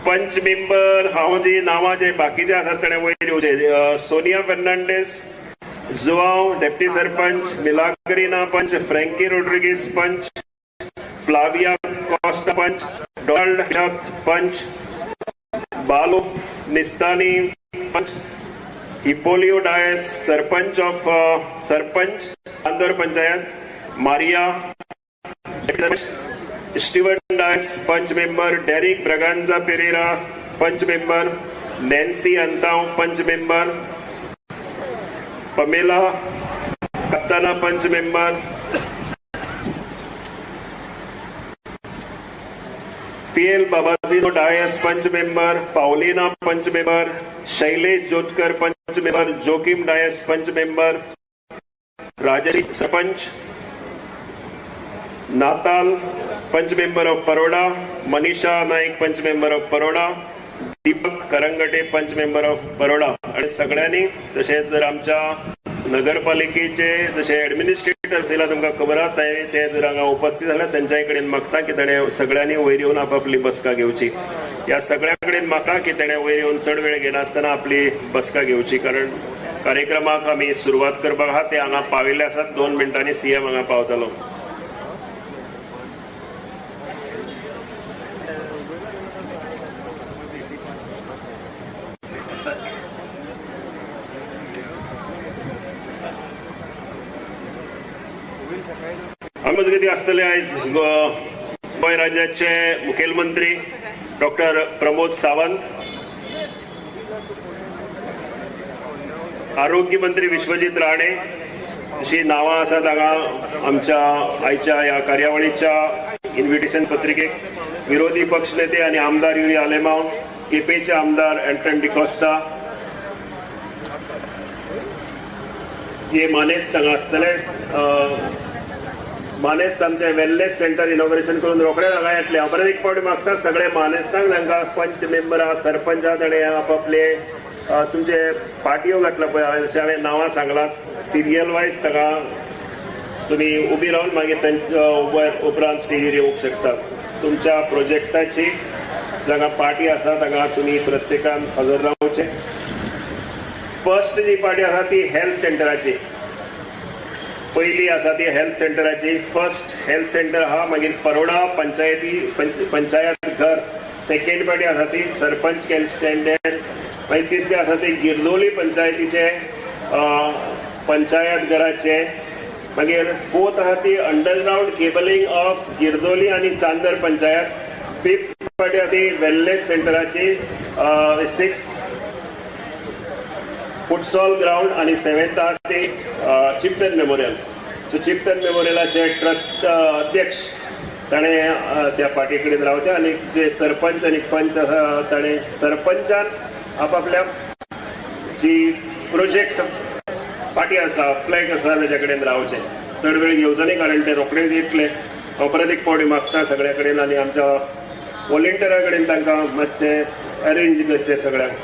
पंच मेंबर हांव जी नांवां जे बाकीचे आसात ताणें वयर येवचे. Sonia Fernandes Joao deputy sarpanch, Milagrina panch, Frankie Rodrigues panch, Flavia Costa panch, Donald panch, Balu Nistani panch, Hipolio Dias sarpanch of sarpanch Chandor panchayat, Maria Steven Dias panch member, Derek Braganza Pereira panch member, Nancy Antao panch member, Pamela Castana panch member, Fiel Babajino Dias panch member, Paulina panch member, Shailesh Jotkar panch member, Joaquim Dias panch member, Rajesh sarpanch, Natal panch member of Paroda, Manisha Naik panch member of Paroda, Deepak Karangate panch member of Paroda. आणि सगळ्यांनी तशेंच जर आमच्या नगरपालिकेचे जशे administrator आशिल्ले तुमकां खबर आहा ते जर हांगा उपस्थित जाल्यार तांच्या कडेन मागता की ताणें सगळ्यांनी वयर येवन आपापली बसका घेवची. ह्या सगळ्या कडेन मागता की ताणें वयर येवन चड वेळ घेनासतना आपली बसका घेवची, कारण कार्यक्रमाक आमी सुरवात करपाक आहा. ते हांगा पाविल्ले आसात, 2 मिनटांनी सीएम हांगा पावतलो. मजगती आसतले आयज गोंय राज्याचे मुखेलमंत्री डॉक्टर प्रमोद सावंत, आरोग्य मंत्री विश्वजीत राणे अशी नांवां आसात हांगा आमच्या आयच्या ह्या कार्यावळीच्या इन्व्हिटेशन पत्रिकेक. विरोधी पक्षनेते आनी आमदार युरी आलेमाव, केपेचे आमदार अँटन डिकॉस्टा हे मानेस्त हांगा आसतले. मानेस्त आमचे वेलनेस सेंटर इनॉग्रेशन करून रोखडेच हांगा येतले. हांव परत एक फावटी मागता सगळे मानेस्तांक, तांकां पंच मेंबर आहा, सरपंच आहा, ताणें आपापले तुमचे पाटयो घातला पळय, हांवें जशें हांवें नांवां सांगलां सिरियल वायज ताका तुमी उबी रावन मागीर तांच्या उपरांत स्टेजीर येवंक शकता. तुमच्या प्रोजेक्टाची जांकां पार्टी आसा तांकां तुमी प्रत्येकान हजर रावचें. फर्स्ट जी पार्टी आसा ती हेल्थ सेंटराची, पहिली आसा ती हेल्थ सेंटराची. फर्स्ट हेल्थ सेंटर आहा, मागीर परोडा पंचायती पंचायत घर सेकंड पार्टी आसा ती सरपंच स्टँडर्ड, मागीर तिसरी आसा ती गिरदोली पंचायतीचे पंचायत घराचे, मागीर फोर्थ आसा ती अंडरग्रावंड केबलिंग ऑफ गिरदोली आनी चांदर पंचायत, फिफ्थ पार्टी आसा ती वेलनेस सेंटराची, सिक्स फुटसॉल ग्राउंड आनी सेवेंथ आहा ती चिफ्टन मेमोरियल. सो चिफ्टन मेमोरियलाचे ट्रस्ट अध्यक्ष ताणें त्या पार्टी कडेन रावचे आनी जे सरपंच आनी पंच आसा ताणें सरपंचान आपापल्या जी प्रोजेक्ट पार्टी आसा फ्लॅग आसा ताच्या कडेन रावचे. चड वेळ घेवचो न्ही कारण ते रोखडेच येतले. हांव परत एक फावटी मागता सगळ्या कडेन आनी आमच्या वॉलंटियरा कडेन तांकां मातशें अरेंज करचें सगळ्यांक.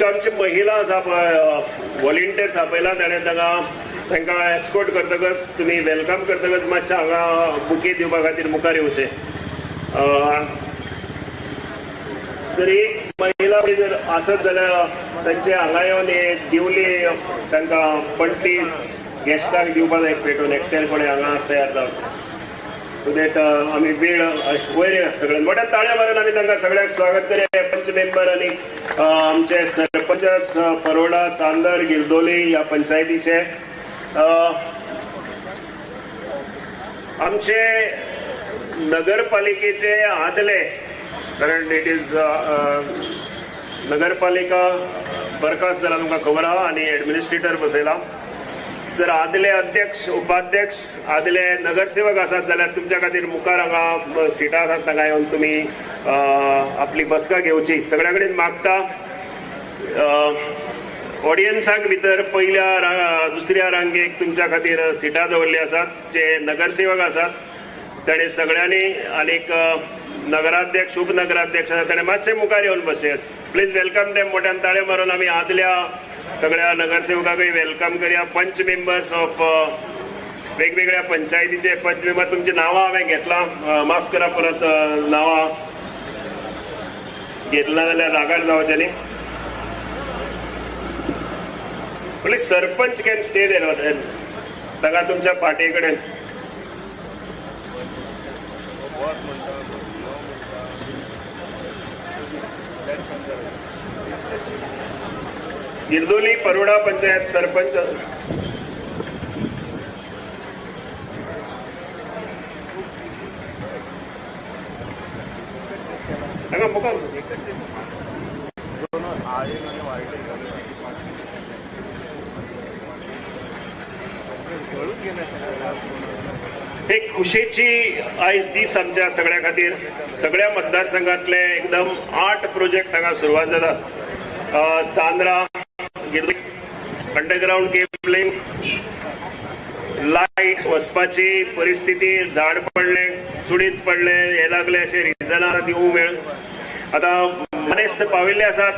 आमची महिला आसा पळय वॉलंटियर्स आपयला ताणें तांकां एस्कोर्ट करतकच तुमी welcome करतकच मातशें हांगा बुके दिवपा खातीर मुखार येवचें. जर एक महिला जर आसत जाल्यार तांचे हांगा येवन हे दिवली तांकां पणटी गेस्टाक दिवपा जाय पेटोवन एकट्यान कोणें हांगा तयार जावचें सो that आमी वेळ वयर सगळ्यांत मोठ्या ताळ्या मारून आमी तांकां सगळ्यांक स्वागत करूया. पंच मेंबर आनी आमचे सरपंच परोडा चांदर गिरदोली ह्या पंचायतीचे आमचे नगरपालिकेचे आदले, कारण it is नगरपालिका बरखास्त जाला तुमकां खबर आहा आनी एडमिनिस्ट्रेटर बसयला. जर आदले अध्यक्ष उपाध्यक्ष आदले नगरसेवक आसात जाल्यार तुमच्या खातीर मुखार हांगा सिटां आसात तांकां येवन तुमी आपली बसका घेवची. सगळ्या कडेन मागता ऑडियन्साक भितर पयल्या दुसऱ्या रांगेक तुमच्या खातीर सिटां दवरली आसात. जे नगरसेवक आसात ताणें सगळ्यांनी आनीक नगराध्यक्ष उपनगराध्यक्ष आसा ताणें मातशें मुखार येवन बसचे. Please welcome them. मोठ्यान ताळे मारून आमी आदल्या सगळ्या नगरसेवकाकूय welcome करया. पंच मेंबर्स ऑफ वेगवेगळ्या पंचायतीचे पंच मेंबर, तुमची नांवां हांवें घेतलां, माफ करा परत नांवां घेतला जाल्यार रागार जावचें न्ही. Only sarpanch can stay there ताका तुमच्या पार्टी कडेन. गिरदोली परोडा पंचायत सरपंच हांगा मुखार. एक खुशेची आयज दीस आमच्या सगळ्या खातीर. सगळ्या मतदारसंघातले एकदम 8 प्रोजेक्ट हांगा सुरवात जातात. चांद्रा, अंडरग्राउंड केबलिंग, लायट वचपाची परिस्थिती, झाड पडले, चुडीत पडले, हे लागले अशे रिजनां दिवंक मेळ. आतां मानेस्त पाविल्ले आसात.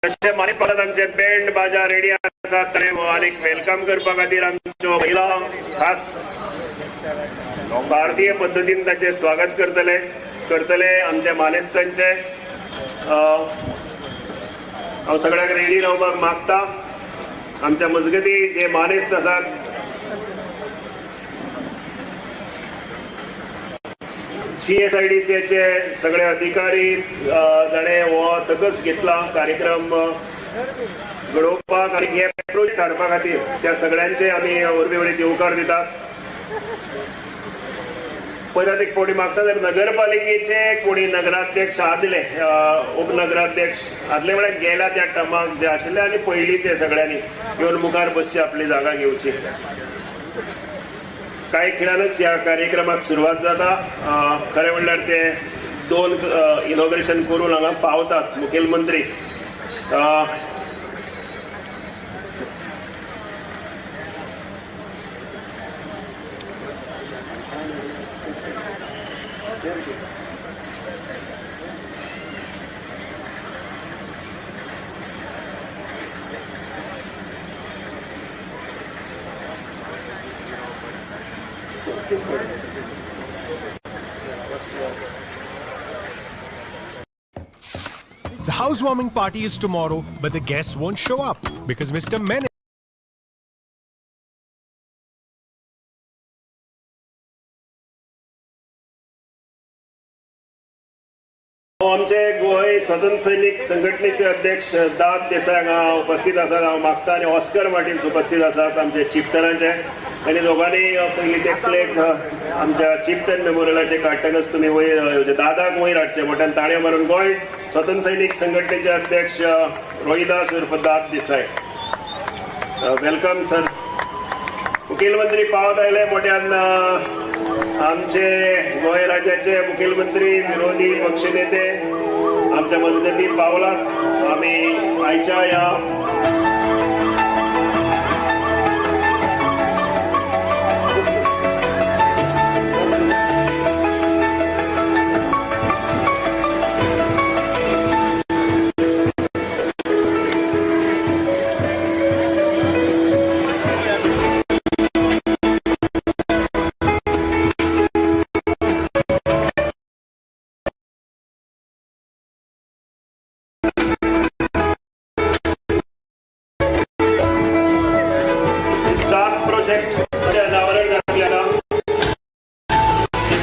तशे मानेस्त पावलात, आमचे बँड बाजा रेडी आसात. आनीक welcome करपा खातीर आमच्यो महिला खास भारतीय पद्दतीन ताचें स्वागत करतले आमच्या मानेस्तांचे. हांव सगळ्यांक रेडी रावपाक मागता. आमच्या मजगती जे मानेस्त आसात CSIDCचे सगळे अधिकारी जाणे हो तकच घेतला कार्यक्रम घडोवपाक आनी हे प्रोजेक्ट हाडपा खातीर त्या सगळ्यांचे आमी वरवीं वरवीं येवकार दितात. परत एक फावटी मागता जर नगरपालिकेचे कोणी नगराध्यक्ष आदले उपनगराध्यक्ष आदले म्हळ्यार गेल्या त्या टर्माक जे आशिल्ले आनी पयलींचे सगळ्यांनी येवन मुखार बसची, आपली जागा घेवची. कांय खिणानच ह्या कार्यक्रमाक सुरवात जाता. खरें म्हणल्यार ते 2 इनॉग्रेशन करून हांगा पावतात मुखेलमंत्री. The housewarming party is tomorrow, but the guests won't show up because Mr. Menon आमचे गोंय स्वतंत्र सैनिक संघटनेचे अध्यक्ष दाद देसाय हांगा उपस्थित आसात. हांव मागता आनी ऑस्कर मार्टिन्स उपस्थित आसात आमचे चिफ्टनाचे. आनी दोगांनी पयलीं ते प्लेक आमच्या चिफ्टन मेमोरियलाचे काडटकच तुमी वयर येवचे, दादाक वयर हाडचे. मोठ्यान ताळयो मारून गोंय स्वतंत्र सैनिक संघटनेचे अध्यक्ष रोहिदास उर्फ दाद देसाय, welcome sir. मुखेलमंत्री पावत आयले. मोठ्यान आमचे गोंय राज्याचे मुखेलमंत्री, विरोधी पक्षनेते आमच्या मजगती पावलात. आमी आयच्या ह्या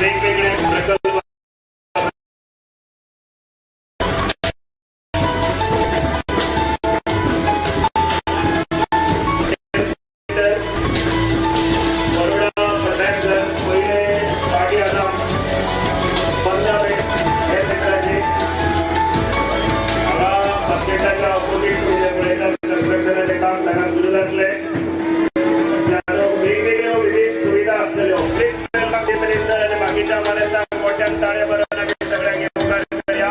वेगवेगळे प्रकल्प बरोडा पहिले पार्टी आसा 15 हे सेक्टराचे हांगा हॉस्पिटलाच्या ऑपोजीट म्हणजे कन्स्ट्रक्शनाचें काम हांगा सुरू जातलें. वेगवेगळ्यो विविध सुविधा आसतल्यो. मिनिस्टर आनी बाकीच्या मानेस्तांक मोठ्यान ताळे मारून आमी सगळ्यांक येवकार करया.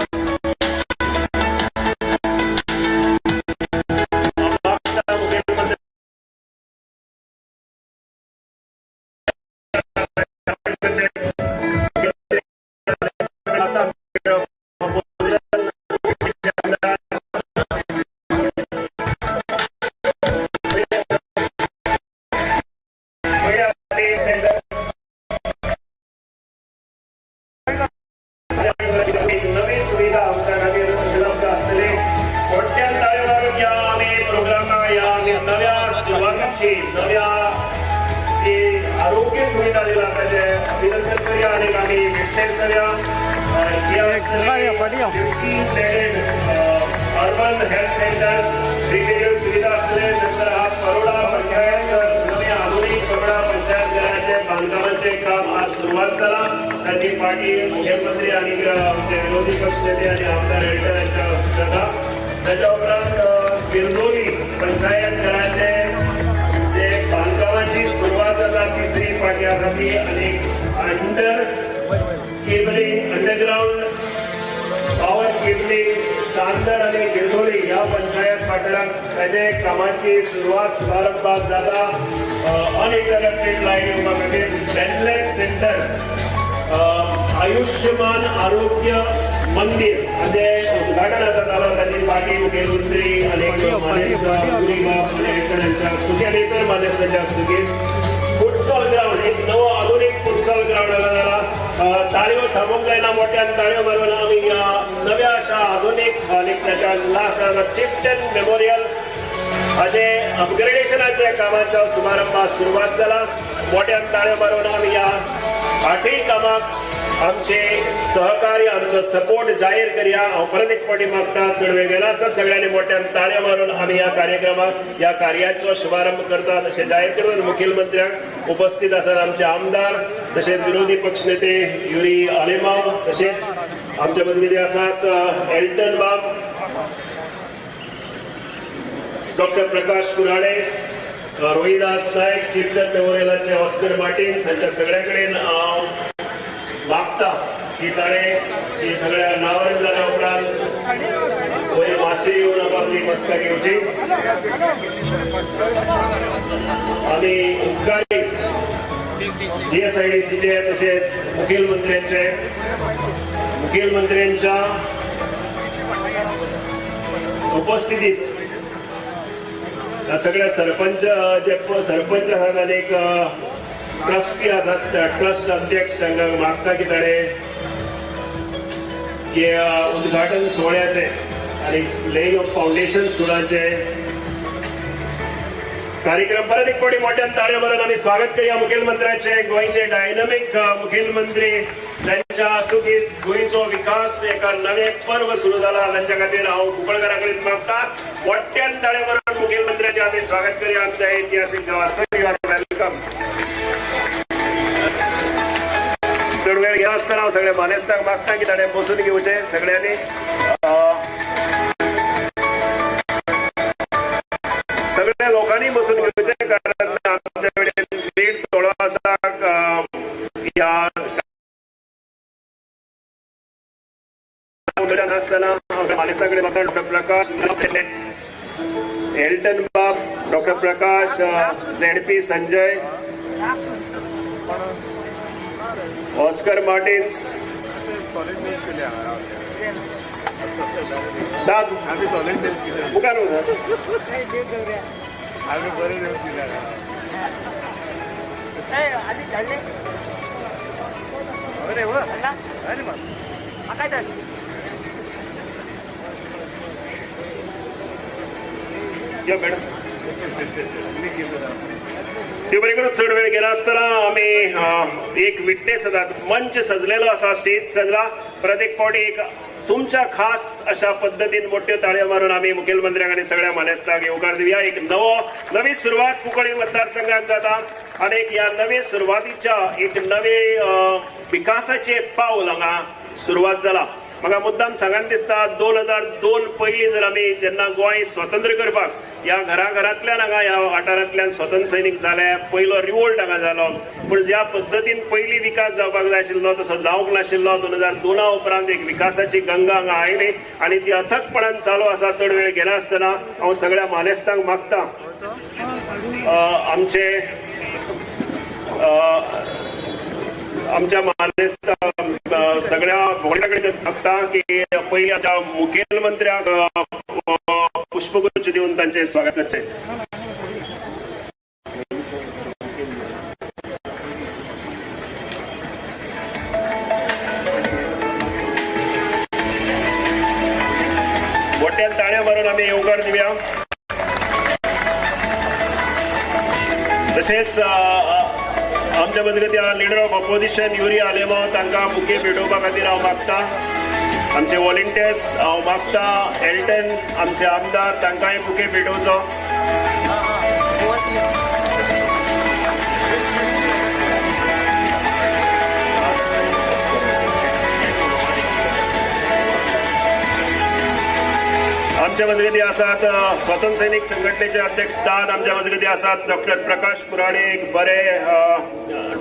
एक नवी सुविधा आमच्या खातीर उपलब्ध आसतली. मोठ्यान ताळयो मारून ह्या आमी प्रोग्रामा, ह्या आमी नव्या सुरवातीची, नव्या ती आरोग्य सुविधा दिला ताचे अभिनंदन करूया आनी आमी विटनेस करूया. 50 bedded urban health center वेगवेगळ्यो सुविधा आसतले. नंतर हा परोडा पंचायत, नव्या आधुनिक परोडा पंचायत घराचे बांधकामाचे काम आज सुरवात जाला. ताची पाटी मुख्यमंत्री आणि आमचे विरोधी पक्ष नेते आणि आमदार एल्टन यांच्या जाता. त्याच्या उपरांत बिरदोली पंचायत घराचे जे बांधकामाची सुरवात जाता, तिसरी पाटी आसा ती. आणि under cabling, underground power cabling Chandor आणि गिरदोली ह्या पंचायत वाठारात ताजे कामाची सुरवात शुभारंभाक जाता. अनइंटरप्टेड लायन येवपा खातीर वेलनेस सेंटर, आयुष्यमान आरोग्य मंदिर हाजें उद्घाटन आतां जालां. ताची पाटी मुखेलमंत्री आनी मानेस्त यांच्या हस्तुकी आनी इतर मानेस्तांच्या हस्तुकी. फुटसॉल ग्राउंड, एक नवो आधुनिक फुटसॉल ग्राउंड हांगा जाला. ताळयो थांबोवंक जायना. मोठ्यान ताळयो मारून आमी ह्या नव्या अशा आधुनिक आनी ताच्या लास्ट चिफ्टन मेमोरियल अशें अपग्रेडेशनाच्या कामाचो शुभारंभाक सुरवात जाला. मोठ्यान ताळयो मारून आमी ह्या आठय कामाक आमचे सहकार्य, आमचो सपोर्ट जाहीर करया. हांव परत एक फावटी मागता, चड वेळ घेना तर सगळ्यांनी मोठ्यान ताळयो मारून आमी ह्या कार्यक्रमाक, ह्या कार्याचो शुभारंभ करतात अशें जाहीर करून मुखेलमंत्र्यांक, उपस्थित आसात आमचे आमदार तशेंच विरोधी पक्षनेते युरी आलेमाव, तशेंच आमच्या मजगतीं आसात एल्टन बाब, डॉक्टर प्रकाश कुराडे, रोहिदास नायक, चिफ्टन मेमोरियलाचे ऑस्कर मार्टिन्स, हांच्या सगळ्या कडेन हांव मागता की ताणें ही सगळ्या अनावरण जाल्या उपरांत वयर माचयेर येवन आपली बसका घेवची. आनी उपकारी जीएसआयडीसीचे तशेंच मुखेलमंत्र्यांच्या उपस्थितीत ह्या सगळ्या सरपंच, जे सरपंच आसात आनी एक ट्रस्टी आसात, ट्रस्ट अध्यक्ष, तांकां मागता की ताणें की उद्घाटन सुवाळ्याचें आनी लेईंग ऑफ फावंडेशन स्टोनाचें कार्यक्रम. परत एक फावटी मोठ्यान ताळयो मारून आमी स्वागत करूया मुखेलमंत्र्याचे. गोंयचे डायनामीक मुखेलमंत्री, जांच्या हस्तुकीत गोंयचो विकास एका नवें पर्व सुरू जाला, तांच्या खातीर हांव कुंकळकारा कडेन मागता, मोठ्यान ताळयो मारून मुखेलमंत्र्याचे आमी स्वागत करूया आमच्या ऐतिहासीक गांवात. Sir, you are welcome. चड वेळ घेना आसतना हांव सगळ्या मानेस्तांक मागता की ताणें बसून घेवचें सगळ्यांनी. सगळ्या लोकांनी बसून घेवचें, कारण आमच्या कडेन लेट थोडो आसा. ह्या आसतना हांव मानेस्तां कडेन मागता, डॉक्टर प्रकाश, एल्टन बाब, doctor Prakash, ZP Sanjay, Oscar Martins, दाद मुखार वचा. आम्ही बरे देऊ दिला. अरे वा, अरे वा. काय? या मॅडम. ते बरें करून चड वेळ घेना आसतना आमी एक विटनेस आसात. मंच सजलेलो आसा, स्टेज सजला. परत एक फावटी एक तुमच्या खास अशा पद्दतीन मोठ्यो ताळयो मारून आमी मुखेलमंत्र्यांक आनी सगळ्या मानेस्तांक येवकार दिवया. एक नवी सुरवात कुंकळी मतदारसंघात जाता आनी एक ह्या नवे सुरवातीच्या एक नवे विकासाचे पावल हांगा सुरवात जाला. म्हाका मुद्दाम सांगन दिसता, 2002 पयलीं जर आमी जेन्ना गोंय स्वतंत्र करपाक ह्या घराघरांतल्यान हांगा ह्या वाठारांतल्यान स्वतंत्र सैनीक जाले, पयलो रिवोल्ट हांगा जालो, पूण ज्या पद्दतीन पयलीं विकास जावपाक जाय आशिल्लो तसो जावंक नाशिल्लो. 2002 उपरांत एक विकासाची गंगा हांगा आयली आनी ती अथकपणान चालू आसा. चड वेळ घेनासतना हांव सगळ्या मानेस्तांक मागता, आमचे आमच्या मानेस्त सगळ्या भोंगड्या कडेन मागता की पयलीं आमच्या मुखेलमंत्र्याक पुष्पगुच्छ दिवन तांचें स्वागत करचें. मारून आमी येवकार दिवया. तशेंच आमच्या मजगती leader of opposition Yuri Alemao तांकां बुके भेटोवपा खातीर हांव मागता. आमचे वॉलंटियर्स हांव मागता, एल्टन आमचे आमदार तांकांय बुके भेटोवचो. आमच्या मजगती आसात स्वतंत्र सैनिक संघटनेचे अध्यक्ष दाद, आमच्या मजगती आसात डॉक्टर प्रकाश कुराडे, एक बरे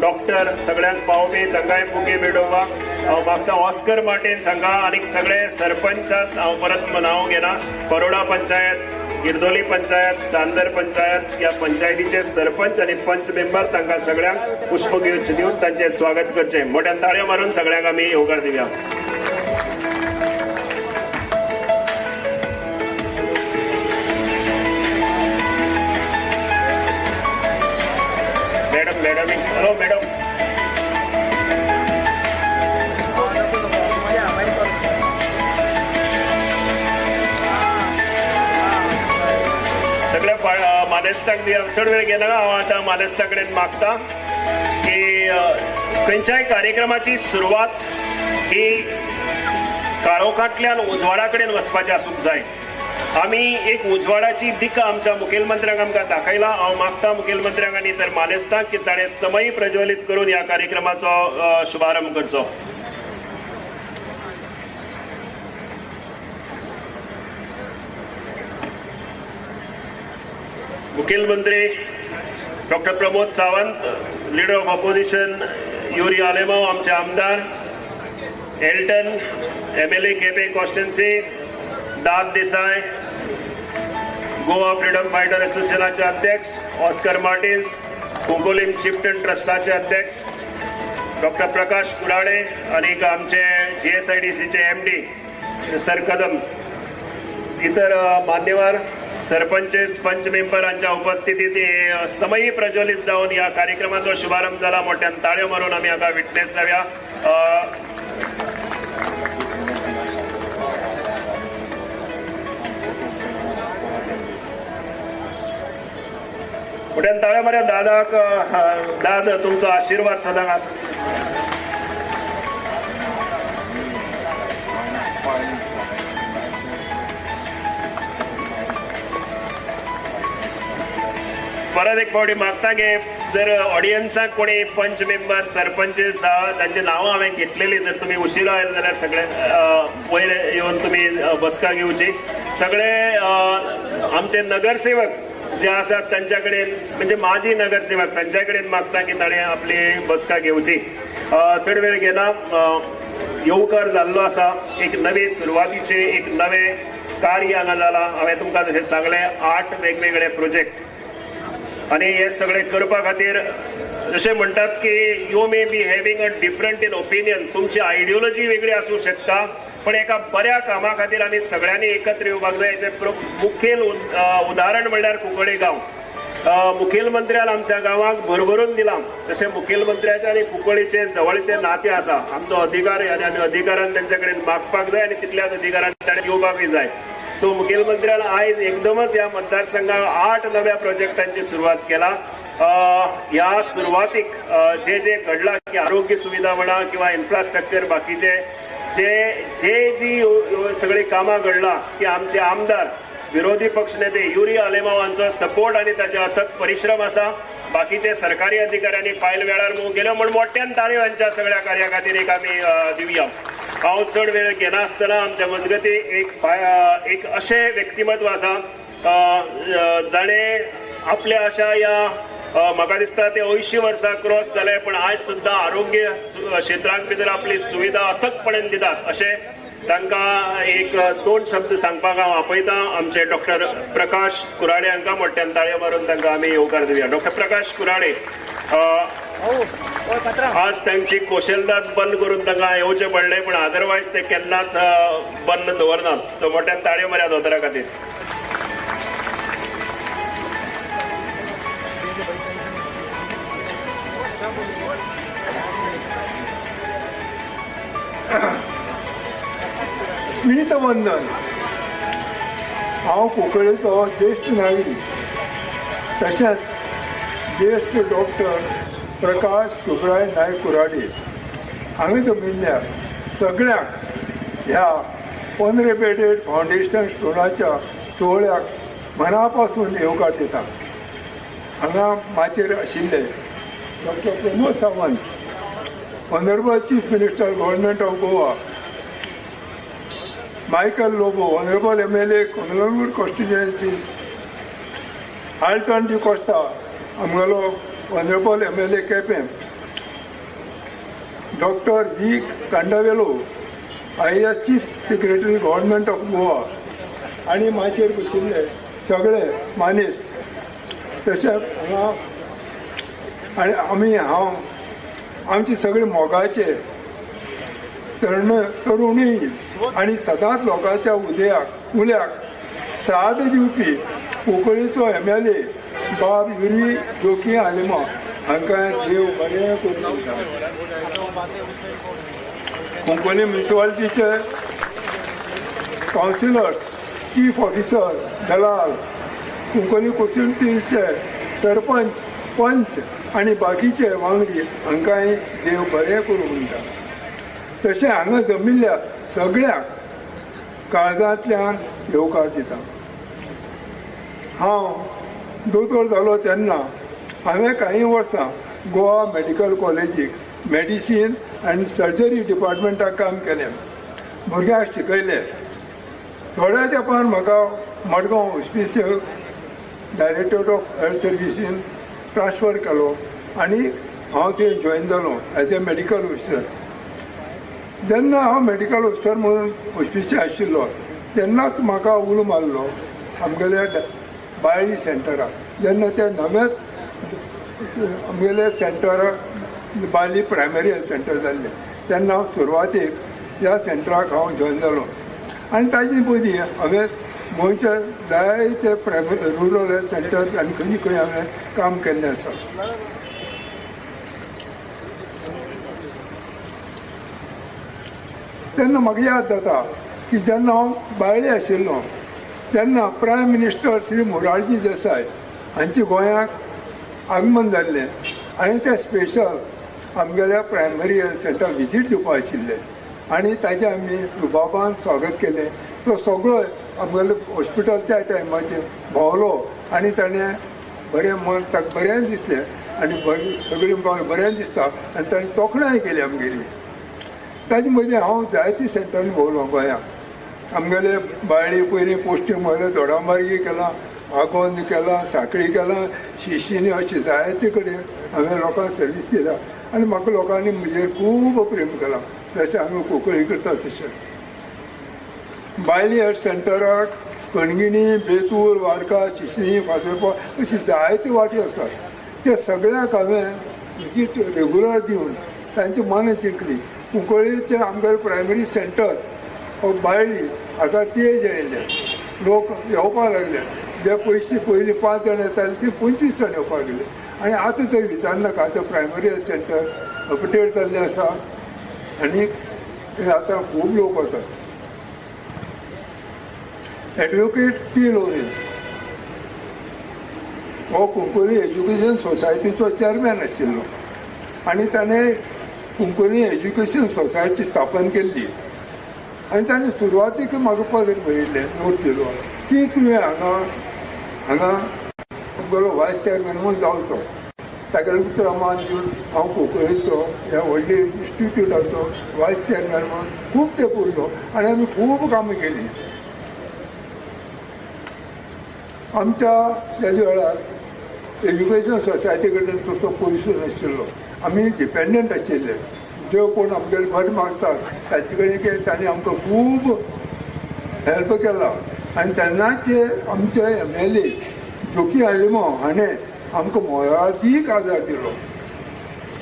डॉक्टर सगळ्यांक पावपी, तांकांय बुके भेटोवपाक हांव मागता. ऑस्कर मार्टिन्स हांगा आनी सगळे सरपंचास हांव परत नांव घेना, बरोडा पंचायत, गिरदोली पंचायत, चांदर पंचायत ह्या पंचायतीचे सरपंच आनी पंच मेंबर तांकां सगळ्यांक पुष्पगुच्छ दिवन तांचें स्वागत करचें. मोठ्यान ताळयो मारून सगळ्यांक आमी येवकार दिवया. Madam madam hello madam. सगळ्या मानेस्तांक चड वेळ घेना, हांव आतां मानेस्ता कडेन मागता की खंयच्याय कार्यक्रमाची सुरवात ही काळोखांतल्यान उजवाडा कडेन वचपाची आसूंक जाय. आमी एक उजवाडाची दिका आमच्या मुखेलमंत्र्यांक आमकां दाखयला. हांव मागता मुखेलमंत्र्यांक आनी इतर मानेस्तांक की ताणें समय प्रज्वलीत करून ह्या कार्यक्रमाचो शुभारंभ करचो. मुखेलमंत्री doctor Pramod Sawant, leader of opposition Yuri Alemao आमचे आमदार, Elton MLA Quepem constituency, Dad Desai Goa freedom fighter असोसिएशनाचे अध्यक्ष, ऑस्कर मार्टिन्स कुंकोलीम चिफ्टन ट्रस्टाचे अध्यक्ष, डॉक्टर प्रकाश कुराडे आनी आमचे GSIDCचे MD sir Kadam, इतर मान्यवर, सरपंच, पंच मेंबरांच्या उपस्थितीत समयी प्रज्वलित जावन ह्या कार्यक्रमाचो शुभारंभ जाला. मोठ्यान ताळयो मारून आमी हाका विटनेस जावया. मोठ्यान ताळयो मारया दादाक. दाद तुमचो आशिर्वाद सदांच आसा. परत एक फावटी मागता की जर ऑडियन्साक कोणी पंच मेंबर सरपंच आसा तांची नांवां हांवें घेतलेली, जर तुमी उशिरा आयले जाल्यार सगळे वयर येवन तुमी बसका घेवची. सगळे आमचे नगरसेवक जे आसात तांच्या कडेन, म्हणजे माजी नगरसेवक तांच्या कडेन मागता की ताणें आपली बसका घेवची. चड वेळ घेना. येवकार जाल्लो आसा, एक नवे सुरवातीचे एक नवें कार्य हांगा जालां. हांवें तुमकां जशें सांगलें 8 वेगवेगळे प्रोजेक्ट आनी हे सगळे करपा खातीर जशें म्हणटात की you may be having a different in opinion, तुमची आयडियोलॉजी वेगळी आसूं शकता, पण एका बऱ्या कामा खातीर आमी सगळ्यांनी एकत्र येवपाक जाय. हेचें मुखेल उदाहरण म्हणल्यार कुंकळी गांव. मुखेलमंत्र्यान आमच्या गांवाक भरभरून दिलां, तशें मुखेलमंत्र्याचे आनी कुंकळीचे जवळचे नातें आसा. आमचो अधिकार आनी आमी अधिकारान तांचे कडेन मागपाक जाय आनी तितल्याच अधिकारान ताणें येवपाकूय जाय. सो मुखेलमंत्र्यान आयज एकदमच ह्या मतदारसंघाक 8 नव्या प्रोजेक्टांची सुरवात केला. ह्या सुरवातीक जे जे घडलां की आरोग्य सुविधा म्हणा किंवा इन्फ्रास्ट्रक्चर बाकीचे जे जे जी सगळी कामां घडलां की आमचे आमदार विरोधी पक्ष नेते युरी आलेमाव हांचो सपोर्ट आनी ताचे अथक परिश्रम आसा. बाकीचे सरकारी अधिकाऱ्यांनी फायल वेळार मूव केल्यो म्हूण मोठ्यान ताळयो हांच्या सगळ्या कार्या खातीर एक आमी दिवया. हांव चड वेळ घेनासतना आमच्या मजगती एक अशें व्यक्तिमत्व आसा जाणें आपल्या अशा ह्या म्हाका दिसता ते 80 वर्सां क्रॉस जाले, पण आयज सुद्दां आरोग्य क्षेत्रांत भितर आपली सुविधा अथकपणान दितात अशें तांकां एक 2 शब्द सांगपाक हांव आपयता. आमचे डॉक्टर प्रकाश कुराडे हांकां मोठ्यान ताळयो मारून तांकां आमी येवकार दिवया. डॉक्टर प्रकाश कुराडे, आज तांची कोशलदाद बंद करून तांकां येवचें पडलें, पण अदरवायज ते केन्नाच बंद दवरनात. सो मोठ्यान ताळयो मारया दोतोरा खातीर. स्मितवंदन. हांव कुंकळेचो ज्येश्ठ नागरीक तशेंच ज्येश्ठ डॉक्टर प्रकाश सुब्राय नायक कुराडे हांगा जमिल्ल्या सगळ्यांक ह्या पंदरा बेडेड फावंडेशन स्टोनाच्या सुवाळ्याक मनापासून येवकार दिता. हांगा माचयेर आशिल्ले doctor Pramod Sawant, honourable chief minister government of Goa, Michael Lobo, honourable MLA Calangute constituencies, Alton D'Costa आमगेलो honourable MLA Quepem, doctor V Kandavelu, IAS chief secretary government of Goa आनी माचयेर बशिल्ले सगळे मानेस्त, तशेंच हांगा आनी आमी हांव आमचे सगळे मोगाचे तरुणी आनी सदांच लोकांच्या उदयाक उल्याक साथ दिवपी कुंकळीचो MLA बाब युरी जोकी आलेमांव हांकां देव बरें करूं दिता. कुंकळी म्युनिसिपालिटीचे कावन्सिलर्स, चीफ ऑफिसर, दलाल, कुंकळी कॉन्स्टिट्युएन्सीचे सरपंच, पंच आनी बाकीचे वांगडी हांकांय देव बरें करूं म्हणटा. तशें हांगा जमिल्ल्या सगळ्यांक काळजांतल्यान येवकार दिता. हांव दोतोर जालो तेन्ना हांवें कांय वर्सां गोवा मेडिकल कॉलेजीक मेडिसीन आनी सर्जरी डिपार्टमेंटाक काम केलें, भुरग्यांक शिकयलें. थोड्या तेंपान म्हाका Madgaon hospital directorate of health सर्विसीन transfer केलो आनी हांव थंय जॉयन जालो एज ए मेडिकल ऑफिसर. जेन्ना हांव मेडिकल ऑफिसर म्हणून हॉस्पिटल आशिल्लो तेन्नाच म्हाका उलो मारलो आमगेल्या बाळी सेंटराक. जेन्ना ते नवेंच आमगेले सेंटराक बाळी प्रायमरी हेल्थ सेंटर जाल्लें तेन्ना हांव सुरवातेक ह्या सेंटराक हांव जॉयन जालो आनी ताजे पयलीं हांवें गोंयच्या जायते प्रायमरी रुरल हेल्थ सेंटर्स आनी खंय खंय हांवें काम केल्लें आसा. तेन्ना म्हाका याद जाता की जेन्ना हांव बायले आशिल्लो तेन्ना प्रायम मिनिस्टर श्री मोरारजी देसाय हांचे गोंयाक आगमन जाल्लें आनी ते स्पेशल आमगेल्या प्रायमरी हेल्थ सेंटर विजीट दिवपा आशिल्ले आनी ताजें आमी रुबाबान स्वागत केलें. तो सगळो आमगेलो हॉस्पिटल त्या टायमाचेर भोंवलो आनी ताणें बरें मन ताका बरें दिसलें आनी सगळीं बरें दिसता आनी ताणें तोखणाय केली आमगेली. ताजे मदीं हांव जायते सेंटरांनी भोंवलो गोंयांक. आमगेले बाळी पयलीं पोस्टींग म्हणल्यार दोडामार्गी केलां, आगोंद केलां, सांखळी केलां, शिशिनी, अशें जायते कडेन हांवें लोकांक सर्वीस दिला आनी म्हाका लोकांनी म्हजेर खूब प्रेम केलां जशें आमी कुंकळी करता तशें. बायली हेल्थ सेंटराक कणगिणी, बेतूल, वारका, शिशणी, फातर्पा अशी जायते वाटी आसात. त्या सगळ्यांक हांवें विजीट रेगुलर दिवन तांची मनां जिखली. कुंकळीचें आमगेलें प्रायमरी सेंटर बायली हाका तेज आयलें, लोक येवपाक लागले. जे पयशे पयलीं 5 जाण येताले ते 25 जाण येवपाक लागले आनी आतां तरी विचारनाका, आतां प्रायमरी हेल्थ सेंटर अपडेट जाल्लें आसा आनी आतां खूब लोक वतात. एडवोकेट पी लोरेन्स हो कुंकळी एज्युकेशन सोसायटीचो चेअरमॅन आशिल्लो आनी ताणें कुंकळी एज्युकेशन सोसायटी स्थापन केल्ली आनी ताणें सुरवातीक म्हाका पत्र बरयल्लें, नोट दिलो की तुवें हांगा हांगा आमगेलो वायस चेअरमॅन म्हूण जावचो. तागेले उतरां मान दिवन हांव कुंकळीचो ह्या व्हडल्या इन्स्टिट्युटाचो वायस चेअरमॅन म्हणून खूब तेंप उरलो आनी आमी खूब कामां केलीं. आमच्या तेज्या वेळार एज्युकेशन सोसायटी कडल्यान तसो पयसो नाशिल्लो, आमी डिपेंडंट आशिल्ले. जे कोण आमगेले घर मागतात तांचे कडेन तांणी आमकां खूब हेल्प केला आनी तेन्नाचे आमचे MLA Joaquim Alemao हाणें आमकां मोलादीक आदार दिलो.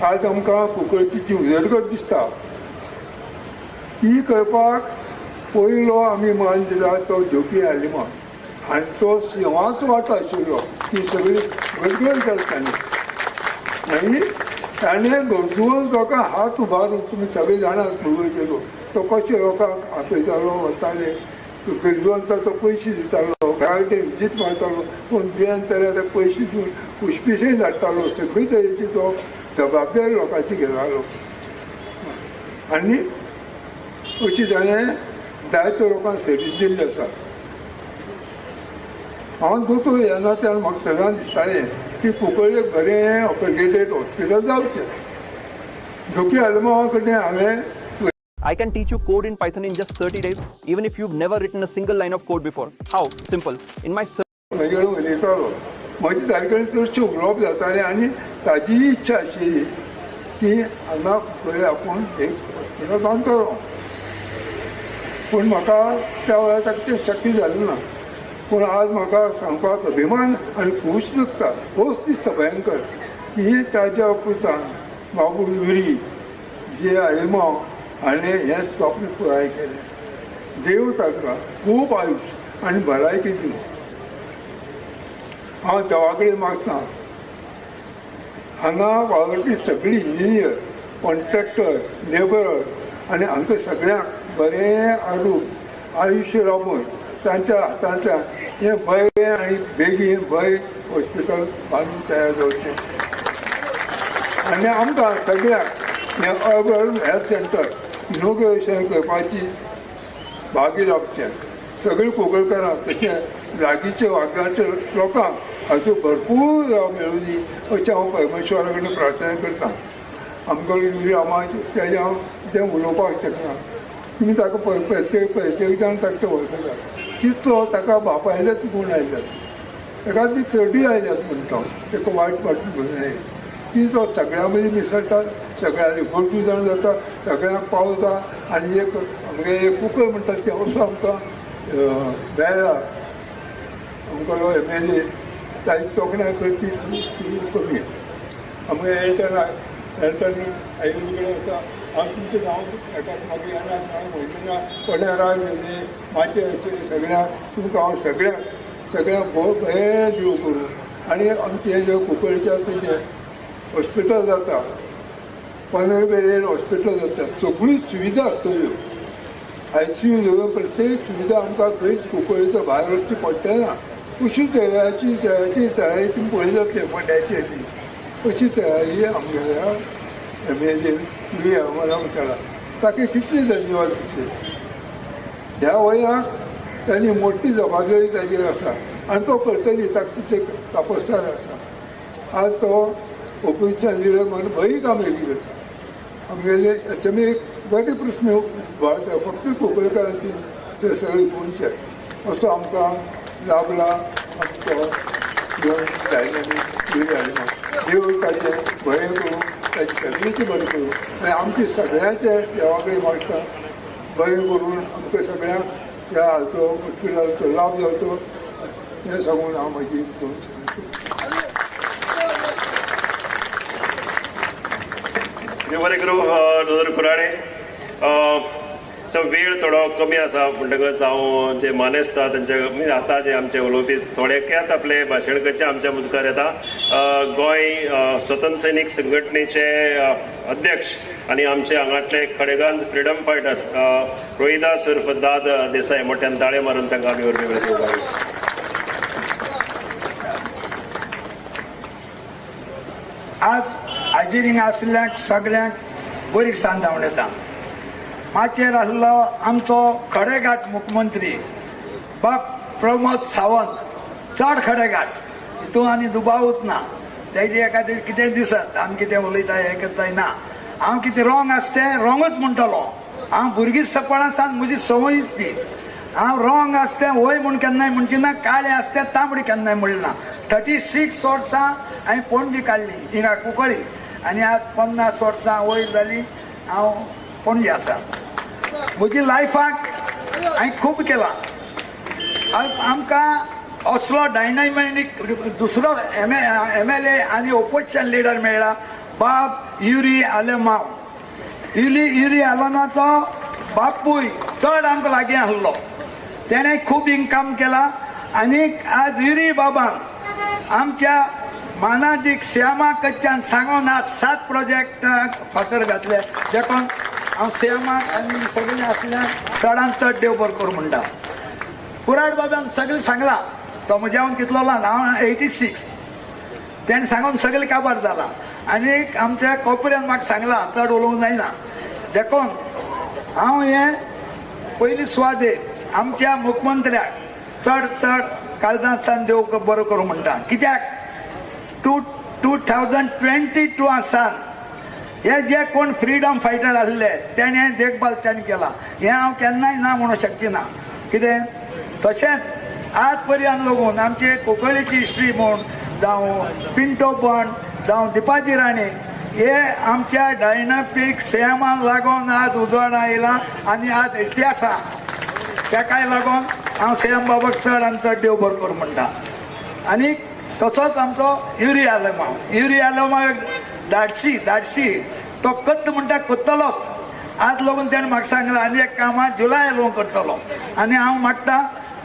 आज आमकां कुंकळची जी उदरगत दिसता ती करपाक पयलो आमी मान दिला तो जोकी आलेमांव आनी तो सिंहाचो वांटो आशिल्लो. ती सगळी गडगड केली ताणें आनी ताणें गरजून लोकांक हात उबारून, तुमी सगळे जाणां कुंकळचे लोक, तो कशे लोकांक आपयतालो, वताले. गरजवंता तो पयशे दितालो, घरा कडेन विजीत मारतालो, पूण बियान जाल्यार ते पयशे दिवन उश्पिशय धाडटालो. सगळी तरेची तो जबाबदारी लोकांची घेतालो आनी अशी ताणें जायत्या लोकांक सर्वीस दिल्ली आसा. हांव दोतोर ह्या नात्यान म्हाका सदांच दिसतालें की कुंकळ्ळे बरें अपग्रेडेड हॉस्पिटल जावचें. धोकी आलमावा कडेन हांवें I can teach you code in Python in just 30 days, even if you've never written a single line of code before. How? Simple. In my म्हजे कडेन उलयतालो, म्हजे ताजे कडेन चडशें उलोवप जातालें आनी ताजीय इच्छा आशिल्ली की हांगा कुंकळ्ळे आपूण एक हॉस्पिटल बांदतलो. पूण म्हाका त्या वेळार ताका तें शक्य जालें ना. पूण आज म्हाका सांगपाक अभिमान आनी खोस दिसता, खोस दिसता भयंकर की ताज्या पुतान बाबू युरी जे आलेमांव हाणें हें स्वप्न पुराय केलें. देव ताका खूब आयुश्य आनी भलायकी दिवं. हांव देवा कडेन मागतां, हांगा वावुरपी सगळी इंजिनियर, कॉन्ट्रॅक्टर, लेबरर आनी हांकां सगळ्यांक बरें आरोग्य आयुश्य राबून तांच्या हातांतल्यान हें बरें आनी बेगीन बरें हॉस्पिटल बांदून तयार जावचें आनी आमकां सगळ्यांक हें अर्बन हेल्थ सेंटर इनोग्रेशन करपाची भागी लाभचें. सगळीं कुंकळकारां तशें लागींचे वागाचे लोकांक हाचो भरपूर लाव मेळुंदी अशें हांव परमेश्वरा कडेन प्रार्थना करतां. आमकां युरी तेजें हांव तें उलोवपाक शकना. तुमी ताका प्रत्येक प्रत्येक जाण ताका वळखतात, तितलो ताका बापायलेच गूण आयल्यात, ताका ती चडूय आयल्यात म्हणटा हांव, ताका वायट वाटून घेवं की तो सगळ्यां मदीं मिसळटा, सगळ्यांनी गरजू जाण जाता, सगळ्यांक पावता आनी एक आमगे एक कुंकळ म्हणटा तें असो आमकां मेळ्ळा. आमकां एम एल ए ताजी तोखणाय करची ती कमी. आमगे एल्टन एल्टन आयिल्ले कडेन आसा. हांव तुमच्या गांवांत एका मागीर येना, म्हयन्या कोण्या राग येयले मातशें अशें सगळ्यांक तुमकां हांव सगळ्यांक सगळ्यांक भोव बरें देव करूं. आनी आमचें जें कुंकळीचें आतां जें हॉस्पिटल जाता, 15 बेडेर हॉस्पिटल जाता, सगळी सुविधा आसतल्यो, आयसीयू धरून प्रत्येक सुविधा आमकां खंयच कुंकळीचो भायर वचचें पडचें ना. अशी तयाची तयाची तयारी तुमी पळयली जातली फोंड्याची ती अशी तयारी आमगेल्या एम एल ए युरी आलमावान केला. ताका कितले धन्यवाद दिवचे. ह्या वयाक तांणी मोठी जबाबदारी ताजेर आसा आनी तो करतली, ताका तितले कापस्ताद आसा. आज तो ओपोजिशन लिडर म्हणून बरी कामगिरी करता. आमगेले एस एम एक बरे प्रस्न उबारता, फक्त कुंकळकारांची ते सगळे गोंयचे असो आमकां लाभला आमचो डायनामीक युरी आलेमांव. देव ताचें बरें करूं, ताची फॅमिलीचें बरें करूं आनी आमचें सगळ्यांचें देवा कडेन मागता बरें करून आमकां सगळ्यांक ह्या हाचो हॉस्पिटलाचो लाभ जावचो हें सांगून हांव म्हजी दोन. देव बरें करूं दोतोर कुराडे. सो वेळ थोडो कमी आसा म्हणटकच हांव जे मानेस्ता तांचे आतां जे आमचे उलोवपी थोडेक्यात आपले भाशण करचे आमच्या मुखार येता. गोंय स्वतंत्र सैनीक संघटनेचे अध्यक्ष आनी आमचे हांगांतले खडेगांत फ्रिडम फायटर रोहिदास उर्फ दाद देसाय, मोठ्यान ताळे मारून तांकां आमी उर्बे. आज हाजिरींग आशिल्ल्यांक सगळ्यांक बरी सांज धांवडयता. माचयेर आसलो आमचो खडेगांठ मुख्यमंत्री बाब प्रमोद सावंत, चड खडेगांठ हितून आनी दुबावूच ना. तेजे एखादें कितें दिसत आमी कितें उलयता हें करता ना, हांव कितें रोंग आसता तें रोंगूच म्हणटलो. हांव भुरगीं सपळां सावन म्हजी संवयूच ती. हांव रोंग आसता तें वय म्हूण केन्नाय म्हणची ना, काळें आसता तें तांबडी केन्नाय म्हणलें ना. 36 वर्सां हांवें पणजी काडली हिंगा कुंकळी आनी आज 50 वर्सां वयर जाली हांव पणजे आसा. म्हजी लायफाक हांवें खूब केलां. आमकां असलो डायनामिक दुसरो एम एल ए आनी ओपोजिशन लिडर मेळ्ळा बाब युरी आलेमांव. युरी आलेमांवचो बापूय चड आमकां लागीं आसलो, तेणें खूब इनकम केला आनी आज युरी बाबान आमच्या मानादीक श्यामा कडच्यान सांगून आज 7 प्रोजेक्ट फातर घातले. देखून हांव श्यामाक आनी सगळें आसल्यार चडान चड देव बरो करूं म्हणटा. कुराड बाबान सगळें सांगलां, तो म्हज्यावन कितलो ल्हान, हांव 86, तेणें सांगून सगळें काबार जाला. आनी आमच्या कोपऱ्यान म्हाका सांगलां चड उलोवंक जायना. देखून हांव हें पयली सुवातेर आमच्या मुख्यमंत्र्याक चड चड काळजांतल्यान देव बरो करूं म्हणटा. कित्याक 2022 आसतना हे जे कोण फ्रिडम फायटर आसले तेणें देखभाल तेणें केला, हें हांव केन्नाय ना म्हणूंक शकची ना. कितें तशेंच आज पर्यंत लागून आमचे कोंकणीची हिस्ट्री म्हूण जावं पिंटो बंड जावं दिपाजी राणे हे आमच्या डायनामीक सेमान लागून आज उजवाड आयला आनी आज इतिहास आहा. तेकाय लागून हांव सेम बाबाक चड आनी चड देव बरो करूं म्हणटा. आनी तसोच आमचो युरी आलेमांव, युरी आलेमांव एक धाडशी, धाडशी तो कत्त म्हणटा करतलोच. आज लागून तेणें म्हाका सांगलां आनी एक कामां जुलय लागून करतलो. आनी हांव मागता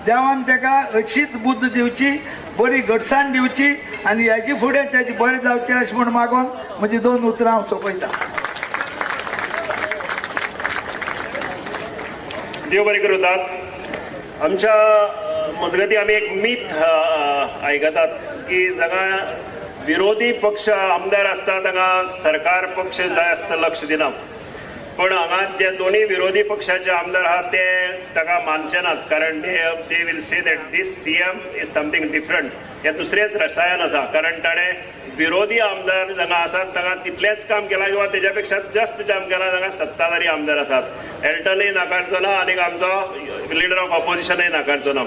देवान तेका अशीच बुद्द दिवची, बरी घटसाण दिवची आनी हेजी फुडें तेजी बरें जावचें अशें म्हूण मागून म्हजी दोन उतरां हांव सोंपयता. देव बरें करूं दाद. आमच्या मजगती आमी एक मीथ आयकतात की जागा विरोधी पक्ष आमदार आसता तांकां सरकार पक्ष जाय आसता लक्ष दिना, पण हांगा जे दोन्ही विरोधी पक्षाचे आमदार आहात ते ताका मानचे नात, कारण they will say that this CM is something different. हे दुसरेंच रसायन आसा, कारण ताणें विरोधी आमदार जांगा आसात तांकां तितलेंच काम केलां किंवा तेज्या पेक्षा जास्त काम केलां जांगा सत्ताधारी आमदार आसात. एल्टनय नाकारचो ना आनी आमचो लिडर ऑफ ऑपोजिशनय नाकारचो ना.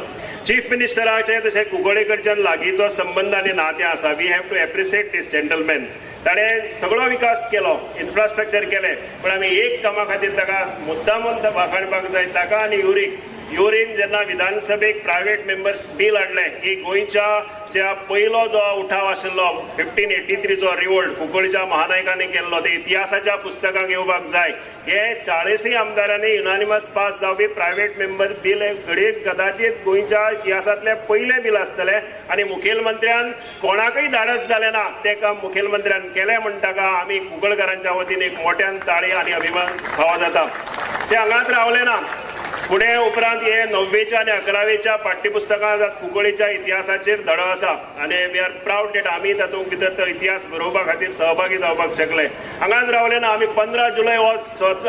चीफ मिनिस्टराचे तशें कुंकळ्ळे कडच्यान लागींचो संबंद आनी नातें आसा. We have to appreciate this gentleman. ताणें सगळो विकास केलो, इन्फ्रास्ट्रक्चर केलें, पण आमी एक कामा खातीर ताका मुद्दामून वाखाणपाक जाय, ताका आनी युरीक. युरीन जेन्ना विधानसभेक प्रायव्हेट मेंबर्स बील हाडलें की गोंयच्या ज्या पयलो जो उठाव आशिल्लो 1583 चो रिवोल्ट कुंकळच्या महानायकांनी केल्लो, ते इतिहासाच्या पुस्तकांक येवपाक जाय. हे 40 आमदारांनी युनानिमस पास जावपी प्रायव्हेट मेंबर बील घडये कदाचित गोंयच्या इतिहासांतलें पयलें बील आसतलें. आनी मुखेलमंत्र्यान कोणाकय धाडस जालें ना तें काम मुखेलमंत्र्यान केलें म्हण ताका आमी कुंकळकारांच्या वतीन एक मोट्यान ताळी आनी अभिमान फावो जाता. ते हांगाच रावले ना, फुडें उपरांत हे 9वेच्या आनी 11वेच्या पाठ्यपुस्तकांत कुंकळीच्या इतिहासाचेर धडो आसा आनी we are proud that आमी तातूंत भितर तो इतिहास बरोवपा खातीर सहभागी जावपाक शकले. हांगाच रावले ना, आमी 15 जुलय हो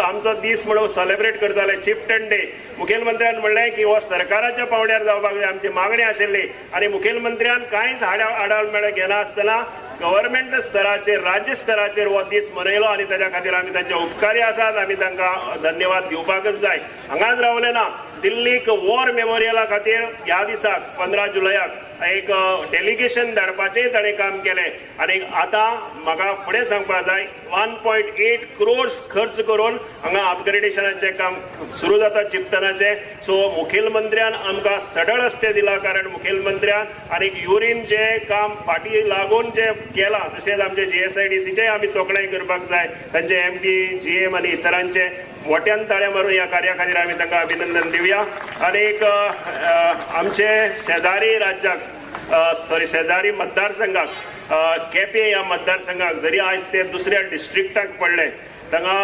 आमचो दीस म्हणून सेलेब्रेट करताले, चिफ्टन डे. मुखेलमंत्र्यान म्हणलें की हो सरकाराच्या पावंड्यार जावपाक जाय, आमची मागणी आशिल्ली. आनी मुखेलमंत्र्यान कांयच आडाळ मेळ घेनासतना गव्हर्मेंट स्तराचेर, राज्य स्तराचेर हो दीस मनयलो आनी ताच्या खातीर आमी तांचे उपकारी आसात, आमी तांकां धन्यवाद दिवपाकच जाय. हांगाच रावले ना, दिल्लीक वॉर मेमोरियला खातीर ह्या दिसाक 15 जुलयाक एक डेलिगेशन धाडपाचें ताणें काम केलें. आनी आतां म्हाका फुडें सांगपाक जाय, 1.8 क्रोर्स खर्च करून हांगा अपग्रेडेशनाचें काम सुरू जाता चिफ्टनाचें. सो मुखेलमंत्र्यान आमकां सडळ रस्ते दिला, कारण मुखेलमंत्र्यान आनी युरीन जें काम फाटीं लागून जें केलां, तशेंच आमचे GSIDCचें आमी तोखणाय करपाक जाय, तांचे MD, GM आनी इतरांचे मोट्यान ताळ्या मारून ह्या कार्या खातीर आमी तांकां अभिनंदन दिवया. आनी एक आमचे शेजारी राज्याक, सॉरी शेजारी मतदारसंघाक, केपें ह्या मतदारसंघाक जरी आयज ते दुसऱ्या डिस्ट्रिक्टाक पडले, तांगा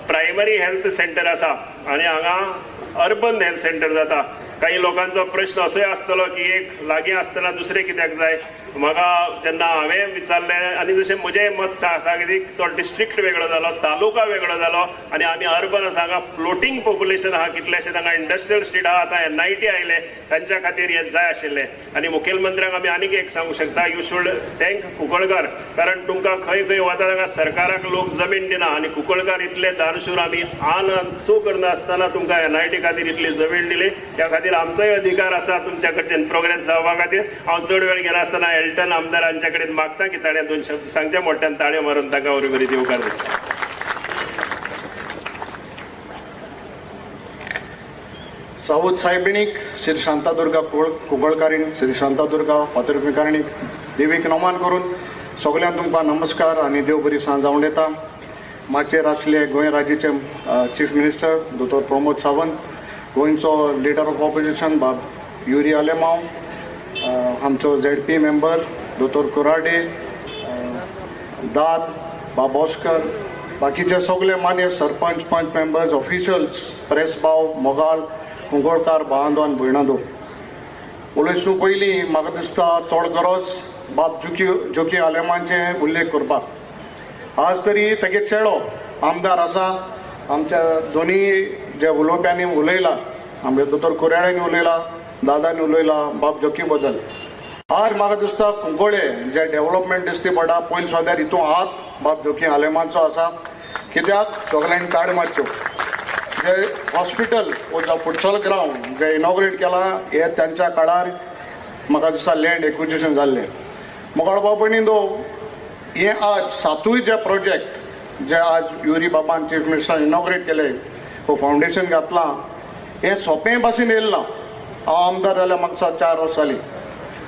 प्रायमरी हेल्थ सेंटर आसा आनी हांगा अर्बन हेल्थ सेंटर जाता. काही लोकांचो प्रश्न असोय आसतलो की एक लागीं आसतना दुसरें कित्याक जाय. म्हाका जेन्ना हांवें विचारलें आनी जशें म्हजें मत आसा की तो डिस्ट्रिक्ट वेगळो जालो, तालुका वेगळो जालो आनी आमी अर्बन आसा, हांगा फ्लोटींग पॉप्युलेशन आहा, कितलेशें हांगा इंडस्ट्रियल स्टेट आहा, आतां NIT आयले, तांच्या खातीर हें जाय आशिल्लें. आनी मुखेलमंत्र्यांक आमी आनीक एक सांगूंक शकता, you should thank Kunkalkar, कारण तुमकां खंय खंय वता तांकां सरकाराक लोक जमीन दिना आनी कुंकळकार इतले दानशूर, आमी आन चूक करनासतना तुमकां NIT खातीर इतली जमीन दिली, त्या खातीर आमचोय अधिकार आसा तुमच्या कडच्यान प्रोग्रेस जावपा खातीर. हांव चड वेळ घेनासतना एल्टन आमदारांच्या कडेन मागता की ताणें दोन शब्द सांगचे, मोठ्यान ताळयो मारून ताका उर्बेरी येवकार दिता. सावंत साहेबिणीक, श्री शांतादुर्गा कुंकळकारीण, श्री शांतादुर्गा फातर्पेकारणीक देवीक नमन करून सगल्यांक तुमकां नमस्कार आनी देव बरी सांज जावन येता. माचयेर आसले गोंय राज्याचे चीफ मिनिस्टर दोतोर प्रमोद सावंत, गोंयचो लिडर ऑफ ऑपोजिशन बाब युरी आलेमांव, आमचो ZP member दोतोर कुराडे, दाद बाब ऑस्कर, बाकीचे सगळे मान्य सरपंच, पंच मेंबर्स, ऑफिशियल्स, प्रेस भाव, मोगाल, कुंकळकार भावांदो आनी भयणांदो. उलयसूं पयलीं म्हाका दिसता चड गरज बाब जोकी आलेमांचे उल्लेख करपाक. आज तरी तेगे चेडो आमदार आसा. आमच्या दोनी जे उलोवप्यांनी उलयला, आमगे दोतोर कुऱ्याळ्यांनी उलयला, दादांनी उलयला बाब जोकी बद्दल. आज म्हाका दिसता कुंकळे जे डेव्हलपमेंट दिसती पडटा पयलीं सद्याक हितून हात बाब जोकी आलेमांचो आसा. कित्याक सगल्यांनी काड मारच्यो जे हॉस्पिटल जावं फुटसॉल ग्रावंड जे इनॉग्रेट केलां हे त्यांच्या काळार म्हाका दिसता लँड एक्विजिशन जाल्लें. मोगाळ बाबा दो हे आज सातूय जे प्रोजेक्ट जे आज युरी बाबान चीफ मिनिस्टरान इनॉग्रेट केले वो फावंडेशन घातलां हे सोंपें भाशेन येयलें ना. हांव आमदार जाल्यार म्हाका 4 वर्सां जालीं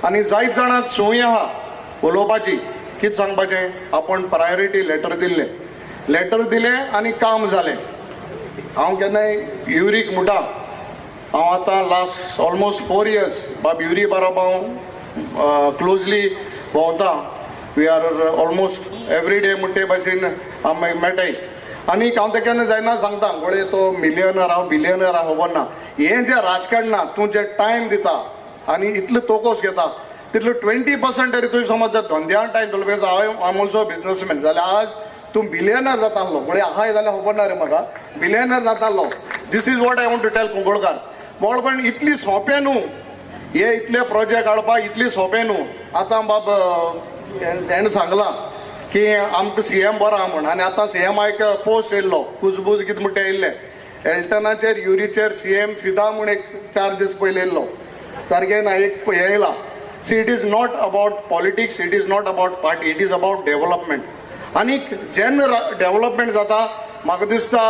आनी जायत जाणांक संवय आहा उलोवपाची. कितें सांगपाचें, आपूण प्रायोरिटी लेटर दिल्लें, लेटर दिलें आनी काम जालें. हांव केन्नाय युरीक म्हणटा, हांव आतां लास्ट ऑलमोस्ट 4 इयर्स बाब युरी बाराबर हांव क्लोजली भोंवता. We are almost every day म्हणटे भाशेन आमी मेळटाय. आनी हांव तेका केन्ना जायना सांगता गोळे तो मिलियनर हांव बिलियनर हांव खबर ना. हें जें राजकारणां तूं जे टायम दिता आनी इतलो तोकोस घेता तितलो 20% तरी तुवें समज जर धंद्यान टायम दिलो, because हांव आम ऑल्सो बिजनसमॅन, जाल्यार आज तूं बिलियनर जातालो. गोळे आहाय जाल्यार खबर ना रे म्हाका, बिलियनर जातालो. This is what I want to tell Kunkalkar. पण इतली सोंपें न्हू हे इतले प्रोजेक्ट हाडपाक, इतली सोंपें न्हू. आतां बाब तेणें सांगलां की आमकां सीएम बरो आहा म्हूण, आनी आतां सीएम एक पोस्ट येयल्लो कुजबूज कितें म्हणटा येयल्लें एल्टनाचेर युरीचेर सीएम फिदा म्हूण एक 4 दीस पयलीं येयल्लो. सारकें ना, एक हें येयलां. See, it is not about politics, it is not about party, it is about development. आनी जेन्ना डेव्हलपमेंट जाता म्हाका दिसता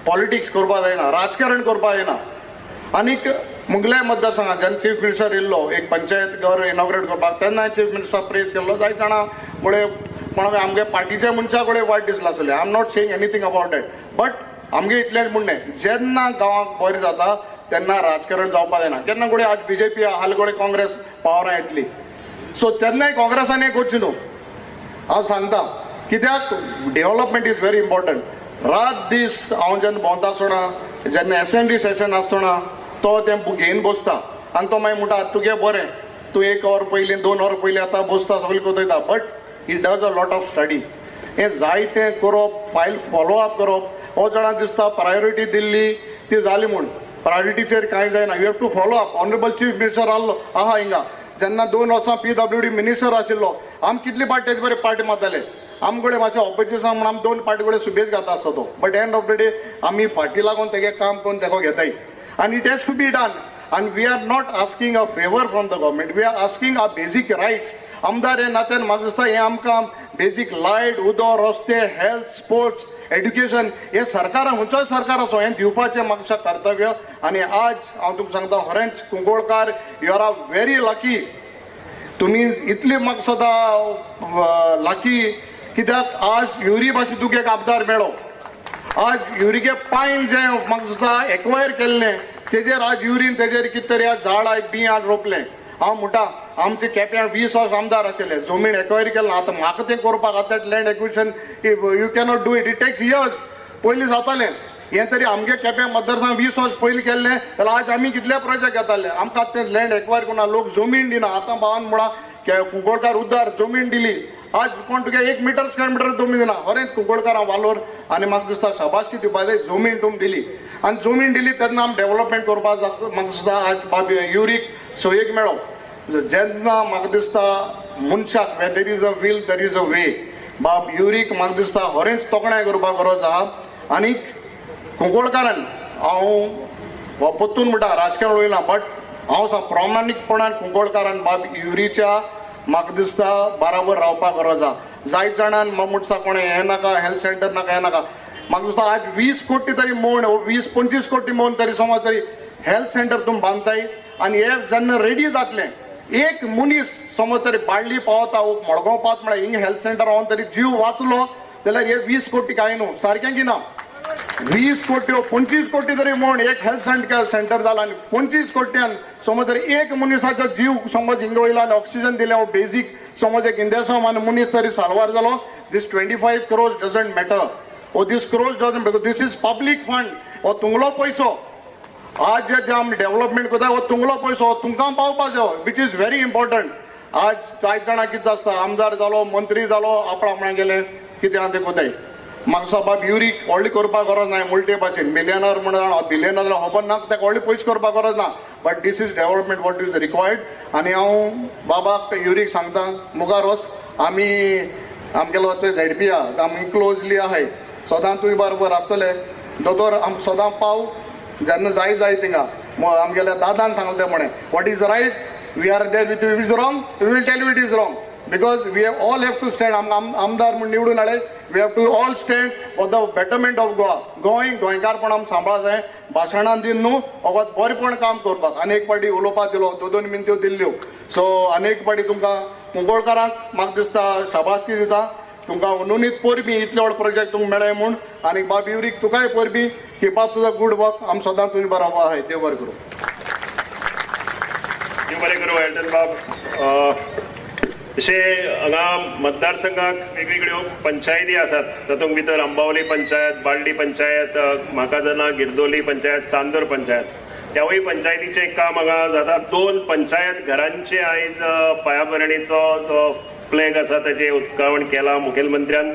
पॉलिटिक्स करपाक जायना, राजकारण करपाक जायना. आनीक मुगल्या मतदारसंघात जेन्ना चीफ मिनिस्टर येयल्लो एक पंचायत घर इनॉग्रेट करपाक तेन्ना चीफ मिनिस्टर प्रेज केल्लो. जायत जाणां गोळे कोणाक आमगे पार्टीच्या मनशा कडेन वायट दिसलां आसलें. I am not saying anything about that, but आमगे इतलेंच म्हणणें, जेन्ना गांवाक बरें जाता तेन्ना राजकारण जावपाक जायना. जेन्ना गोळे आज बीजेपी हाल गोळे काँग्रेस पावरां येतली, सो तेन्नाय काँग्रेसान हें करचें न्हू. हांव सांगता कित्याक डेव्हलपमेंट is very important. रात दीस हांव जेन्ना भोंवता आसतना, जेन्ना एसेंब्ली सेशन आसतना तो तें घेवन बसता आनी तो मागीर म्हणटा तुगे बरें, तूं 1 वर पयलीं 2 वर पयलीं आतां बसता सगळें कोतयता, but he does a lot of study. हें जायतें करप, फायल फॉलो अप करप, हो जाणां दिसता प्रायोरिटी दिल्ली ती जाली म्हूण. प्रायोरिटीचेर कांय जायना, you have to follow up. Honourable chief minister आहलो आहा हिंगा, जेन्ना 2 वर्सां PWD minister आशिल्लो, आम कितली पार्टी तेजे बरें पार्टी मारताले. आम कडेन मातशें ऑपोजिशन म्हूण आम 2 पार्टी कडेन सुबेज घाता आसता तो, but end of the day आमी फाटी लागून तेगे काम करून तेका घेताय. आनी it has to be done. आनी we are not asking a favour from the government, we are asking a basic rights. आमदार हे नात्यान म्हाका दिसता हें आमकां बेजीक लायट, उदक, रस्ते, हेल्थ, स्पोर्ट्स, एड्युकेशन हे सरकारान खंयचोय सरकार आसूं हें दिवपाचें म्हाका दिसता कर्तव्य. आनी आज हांव तुमकां सांगता खरेंच Kunkalkar, you are a very lucky. तुमी इतली म्हाका सदां लकी कित्याक आज युरी भाशेन तुका एक आमदार मेळ्ळो. आज युरीके पायन जें म्हाका दिसता एक्वायर केल्लें तेजेर आज युरीन तेजेर कितें तरी आज झाड आज बी आज रोपलें. हांव म्हणटा आमचे केप्यां 20 वर्स आमदार आशिल्ले, जमीन एक्वायर केला. आतां म्हाका तें करपाक आतां land acquisition you cannot do it, it takes years. पयलीं जातालें हें तरी आमगे केप्यां मतदारसंघ 20 वर्स पयलीं केल्लें जाल्यार आज आमी कितले प्रोजेक्ट घेताले. आमकां तें लँड एक्वायर करूं लोक जमीन दिना. आतां भावान म्हणा कुंकळकार उद्दार जमीन दिली, आज कोण तुगे 1 मीटर स्क्वेअर मिटर जमीन दिना. खरेंच कुंकळकार हांव वालोर आनी म्हाका दिसता शाबासकी दिवपा जाय, जमीन तुमी दिली आनी जमीन दिली तेन्ना आमी डेव्हलपमेंट करपाक म्हाका दिसता आज बाब युरीक सोयेक मेळ्ळो. जेन्ना म्हाका दिसता मनशाक where there is a will there is a way, बाब युरीक म्हाका दिसता खरेंच तोखणाय करपाक गरज आहा. आनी कुंकळकारान हांव परतून म्हणटा राजकारण उलयना, बट हांव प्रामाणीकपणान कुंकळकारान बाब युरीच्या म्हाका दिसता बराबर रावपाक गरज आहा. जायत जाणान म्हणटा कोणें हें नाका, हेल्थ सेंटर नाका, हें नाका. म्हाका दिसता आज 20 कोटी तरी मोण, 20-25 कोटी मोण तरी समज तरी हेल्थ सेंटर तुमी बांदताय आनी हे जेन्ना रेडी जातलें एक मनीस समज तरी बाळ्ळी पावता मडगांव पावता म्हळ्यार हिंग हेल्थ सेंटर रावन तरी जीव वाचलो जाल्यार हे 20 कोटी कांय न्हू, सारकें की ना? 20 कोटी 25 कोटी तरी म्हण एक हेल्थ सेंटर जाला आनी 25 कोट्यान समज तरी एक मनिसाचो जीव समज हिंगा वयलो आनी ऑक्सिजन दिलें हो बेजीक समज एक इंदेसांव आनी मनीस तरी साल्वार जालो. This 25 crores doesn't matter, oh this crores doesn't, because this is public fund, हो तुंगलो पयसो. आज जे आमी डेव्हलपमेंट करता हो तुंगलो पयसो तुमकां पावपा जायो, which is very important. आज जायत जाणां कितें आसता, आमदार जालो, मंत्री जालो, आपण आपणाक गेले कितें आहा तें कोताय. म्हाका बाब युरीक व्हडली करपाक गरज ना, मुल्टे भाशेन मिलियनर म्हणून बिलियनर जाल्यार खबर ना, ताका व्हडले पयशे करपाक गरज ना, but this is development what is required. आनी हांव बाबाक युरीक सांगता मुखार वच, आमी आमगेलो झेडपी आहा, आमी क्लोजली आहाय, सदां तुमी बरोबर आसतले दोतोर, आम सदां पाव जेन्ना जाय जाय थिंगा. आमगेल्या दादान सांगलें तें म्हणे, what is right we are there with you, is wrong we will tell you it is wrong, because we all have to stand. आमदार म्हूण निवडून हाडले, we have to all stand for the betterment of Goa. Goa गोंयकारपण आमी सांबाळ जाय, भाशणान दिवन न्हू, वगत बरेपण काम करपाक. आनी एक पाटी उलोवपाक दिलो, दोन दोन मिनट्यो दिल्ल्यो. सो आनी एक पाटी तुमकां कुंकळकारांक म्हाका दिसता शाबासकी दिता, तुमकां अनुनीत परबी इतले व्हड प्रोजेक्ट तुमकां मेळ्ळे म्हूण. आनी बाब युरीक तुकाय परबी की बाब तुजो गूड वर्क, आमी सदां तुजे बरोबर आहाय. देव बरें करूं. देव बरें करूं एल्टन बाब. तशें हांगा मतदारसंघाक वेगवेगळ्यो पंचायती आसात, तातूंत भितर अंबावली पंचायत, बालडी पंचायत, म्हाकाजना, गिरदोली पंचायत, चांदोर पंचायत. त्यावूय पंचायतीचें काम हांगा जाता. 2 पंचायत घरांचे आयज पायाभरणीचो जो फ्लॅग आसा ताचें उक्तावण केलां मुखेलमंत्र्यान.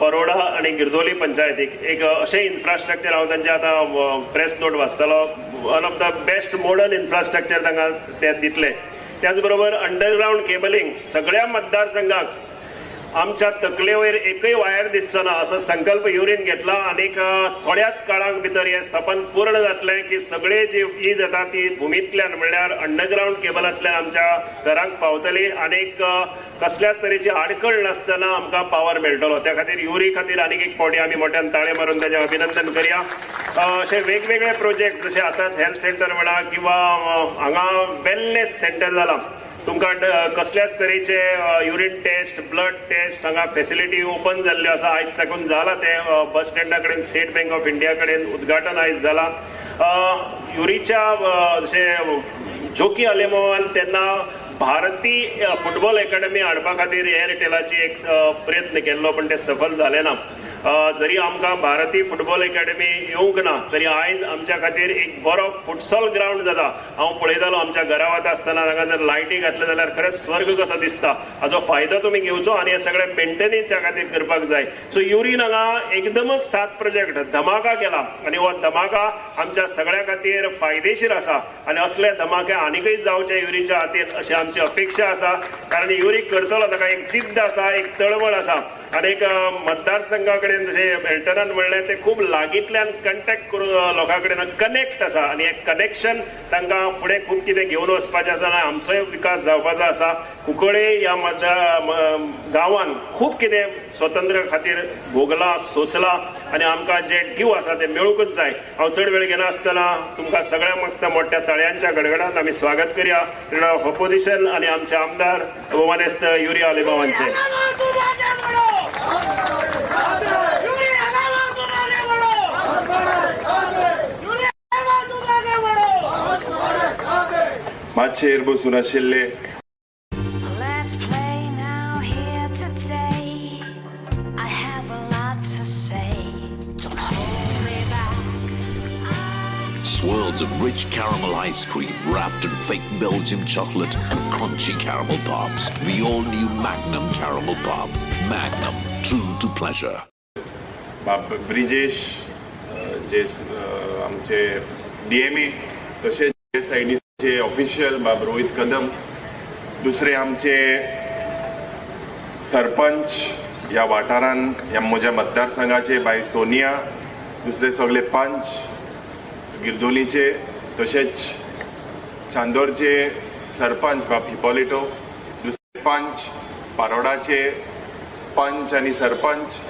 परोडा आनी गिरदोली पंचायतीक एक अशें इन्फ्रास्ट्रक्चर, हांव तांचे आतां प्रेस नोट वाचतालो, one of the best modern infrastructure तांकां ते दितले. त्याच बरोबर अंडरग्रावंड केबलिंग सगळ्या मतदारसंघाक आमच्या तकलेवयर एकय वायर दिसचो ना असो संकल्प युरीन घेतला. आनीक थोड्याच काळांक भितर हे सपन पूर्ण जातलें की सगळे जी वीज येता ती भुमींतल्यान म्हणल्यार अंडरग्रावंड केबलांतल्यान आमच्या घरांक पावतली आनीक कसल्याच तरेची आडखळ नासतना आमकां पावर मेळटलो. त्या खातीर युरी खातीर आनीक एक फावटी आमी मोठ्यान ताळे मारून ताचें अभिनंदन करया. अशे वेगवेगळे प्रोजेक्ट जशे आतांच हेल्थ सेंटर म्हणा किंवा हांगा वेलनेस सेंटर जाला, तुमकां कसल्याच तरेचे युरीन टेस्ट, ब्लड टेस्ट हांगा फेसिलिटी ओपन जाल्ल्यो आसा. आयज साकून जाला तें बस स्टँडा कडेन, स्टेट बँक ऑफ इंडिया कडेन उद्घाटन आयज जाला. युरीच्या जशें जोकी आलेमोवान तेन्ना भारती फुटबॉल एकाडमी हाडपा खातीर एअरटेलाची एक प्रयत्न केल्लो, पण ते सफल जाले ना. जरी आमकां भारती फुटबॉल एकाडमी येवंक ना तरी आयज आमच्या खातीर एक बरो फुटसॉल ग्रावंड जाता. हांव पळयतालो आमच्या घरा वता आसतना हांगा जर लायटी घातले जाल्यार खरेंच स्वर्ग कसो दिसता. हाचो फायदो तुमी घेवचो आनी हे सगळे मेंटेनन्स त्या खातीर करपाक जाय. सो युरीन हांगा एकदमच 7 प्रोजेक्ट धमाका केला आनी हो धमाका आमच्या सगळ्या खातीर फायदेशीर आसा आनी असले धमाके आनीकय जावचे युरीच्या हातीन अशी आमची अपेक्षा आसा. कारण युरी करतलो, ताका एक जिद्द आसा, एक तळमळ आसा. आनी एक मतदारसंघा कडेन जशें एल्टनान म्हणलें ते खूब लागींतल्यान कॉन्टेक्ट करून लोकां कडेन कनेक्ट आसा आनी एक कनेक्शन तांकां फुडें खूब कितें घेवन वचपाचें आसा आनी आमचोय विकास जावपाचो आसा. कुंकळे ह्या गांवान खूब कितें स्वतंत्र खातीर भोगलां, सोंसलां आनी आमकां जे ड्यू आसा ते मेळूंकच जाय. हांव चड वेळ घेनासतना तुमकां सगळ्या मागता मोठ्या ताळयांच्या गडगडान आमी स्वागत करया लिडर ऑफ ऑपोजिशन आनी आमचे आमदार भोवमानेस्त युरी आलेमावांचे. मातशेर बसून आशिल्ले Let's play now here today. I have a lot to say. Don't hold me back. Swirls of rich caramel ice cream wrapped in fake Belgian chocolate and crunchy caramel pops. The all-new Magnum Caramel Pop. Magnum, true to pleasure. बाब ब्रिजेश जे आमचे DMA, तशेंच एसआयडीचे official बाब रोहित कदम, दुसरे आमचे सरपंच ह्या वाठारान ह्या म्हज्या मतदारसंघाचे बाय सोनिया, दुसरे सगळे पंच गिरदोलीचे, तशेंच चांदोरचे सरपंच बाब हिपोलिटो, दुसरे पंच पारोडाचे पंच आनी सरपंच,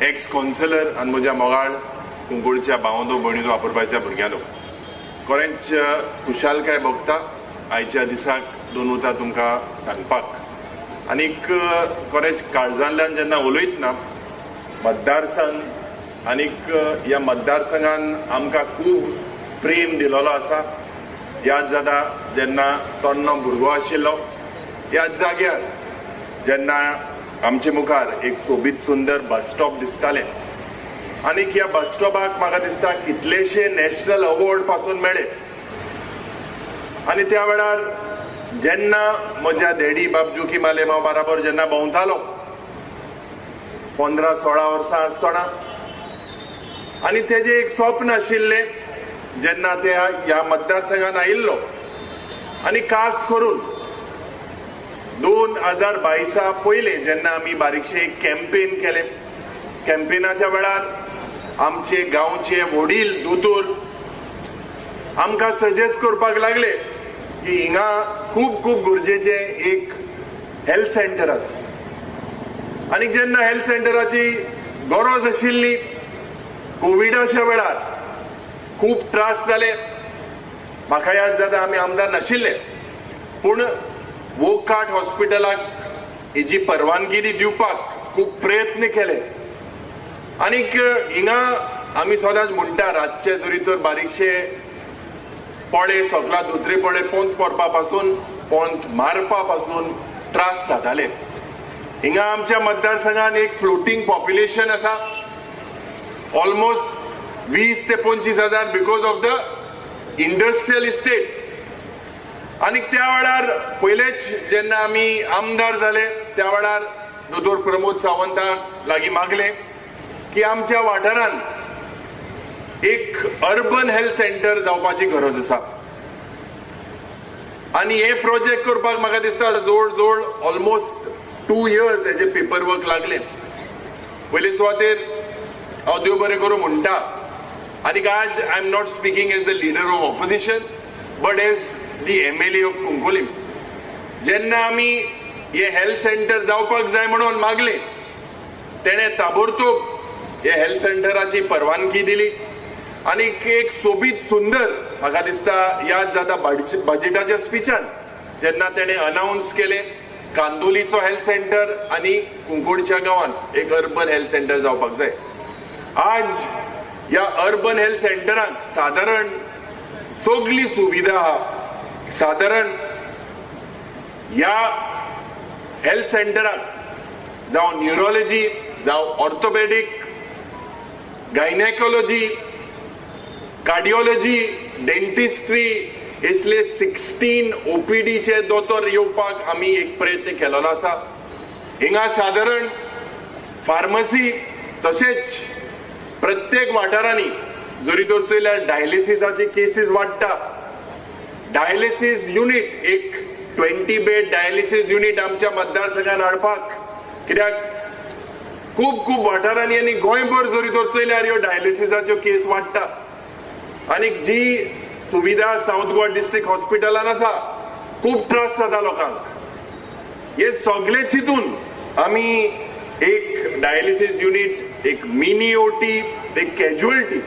एक्स कौन्सिलर आनी म्हज्या मोगाळ कुंकळच्या भावंदो भयणीचो वापरपाच्या भुरग्यांनो, खरेंच खुशालकाय भोगता आयच्या दिसाक दोन उतरां तुमकां सांगपाक. आनीक खरेंच काळजांतल्यान जेन्ना उलयतना मतदारसंघ आनीक ह्या मतदारसंघान आमकां खूब प्रेम दिलेलो आसा. याद जाता जेन्ना तन्नो भुरगो आशिल्लो ह्याच जाग्यार जेन्ना आमचे मुखार एक सोबीत सुंदर बस स्टॉप दिसतालें, आनीक ह्या बस स्टॉपाक म्हाका दिसता कितलेशे नॅशनल अवॉर्ड पासून मेळ्ळे. आनी त्या वेळार जेन्ना म्हज्या डॅडी बाबजू मालेमाव बराबर जेन्ना भोंवतालो 15-16 वर्सां आसतना, आनी तेजें एक स्वप्न आशिल्लें जेन्ना ते ह्या मतदारसंघात आयिल्लो, आनी खास करून 2022 पयलें जेन्ना आमी बारीकशें एक कॅम्पेन केलें, कॅम्पेनाच्या वेळार आमचे गांवचे वडील दोतोर आमकां सजेस्ट करपाक लागले की हिंगा खूब खूब गरजेचें एक हेल्थ सेंटर आसा. आनी जेन्ना हेल्थ सेंटराची गरज आशिल्ली कोविडाच्या वेळार खूब त्रास जाले. म्हाका याद जाता आमी आमदार नाशिल्ले, पूण वोकाट हॉस्पिटलाक हेजी परवानगी दिवपाक खूब प्रयत्न केले. आनीक हिंगा आमी सदांच म्हणटा रातचे जरी तर बारीकशे पोळे सगळा दुसरे पोळे पोंत पडपा पासून पोंत मारपा पासून त्रास जाताले. हिंगा आमच्या मतदारसंघात एक फ्लोटींग पॉप्युलेशन आसा, ऑलमोस्ट 20 ते 25 हजार because of the industrial estate. आनी त्या वेळार पयलेच जेन्ना आमी आमदार जाले त्या वेळार दोतोर प्रमोद सावंताक लागीं मागले की आमच्या वाठारांत एक अर्बन हेल्थ सेंटर जावपाची गरज आसा. आनी हे प्रोजेक्ट करपाक म्हाका दिसता जवळ जवळ ऑलमोस्ट 2 इयर्स हेजे पेपर वर्क लागले. पयले सुवातेर हांव देव बरें करूं म्हणटा, आनी आज I am not speaking as the leader of opposition but as the MLA of Cuncolim. जेन्ना आमी हे हेल्थ सेंटर जावपाक जाय म्हणून मागले, तेणें ताबडतोब हे हेल्थ सेंटराची परवानगी दिली. आनी एक सोबीत सुंदर म्हाका दिसता याद जाता बजेटाच्या स्पिचान जेन्ना तेणें अनावन्स केलें कांदोलीचो हेल्थ सेंटर आनी कुंकोडच्या गांवांत एक अर्बन हेल्थ सेंटर जावपाक जाय. आज ह्या अर्बन हेल्थ सेंटराक सादारण सगली सुविधा आहा. सादारण ह्या हेल्थ सेंटराक जावं न्युरोलॉजी, जावं ऑर्थोपेडीक, गायनेकोलॉजी, कार्डिओलॉजी, डेंटिस्ट्री इसले 16 ओपीडीचे दोतोर येवपाक आमी एक प्रयत्न केलेलो आसा. हिंगा सादारण फार्मसी तशेंच प्रत्येक वाठारांनी जरी तर चोयल्यार डायलिसिसाचे केसीस वाडटा. डायलिसीस युनीट एक 20 बेड डायलिसीस युनीट आमच्या मतदारसंघात हाडपाक, कित्याक खूब खूब वाठारांनी आनी गोंयभर जरी तर चोयल्यार ह्यो डायलिसिसाच्यो केस वाडटा. आनी जी सुविधा सावथ गोवा डिस्ट्रिक्ट हॉस्पिटलान आसा खूब त्रास जाता लोकांक. हे सगळे चिंतून आमी एक डायलिसीस युनीट, एक मिनी ओटी, एक कॅज्युअलिटी,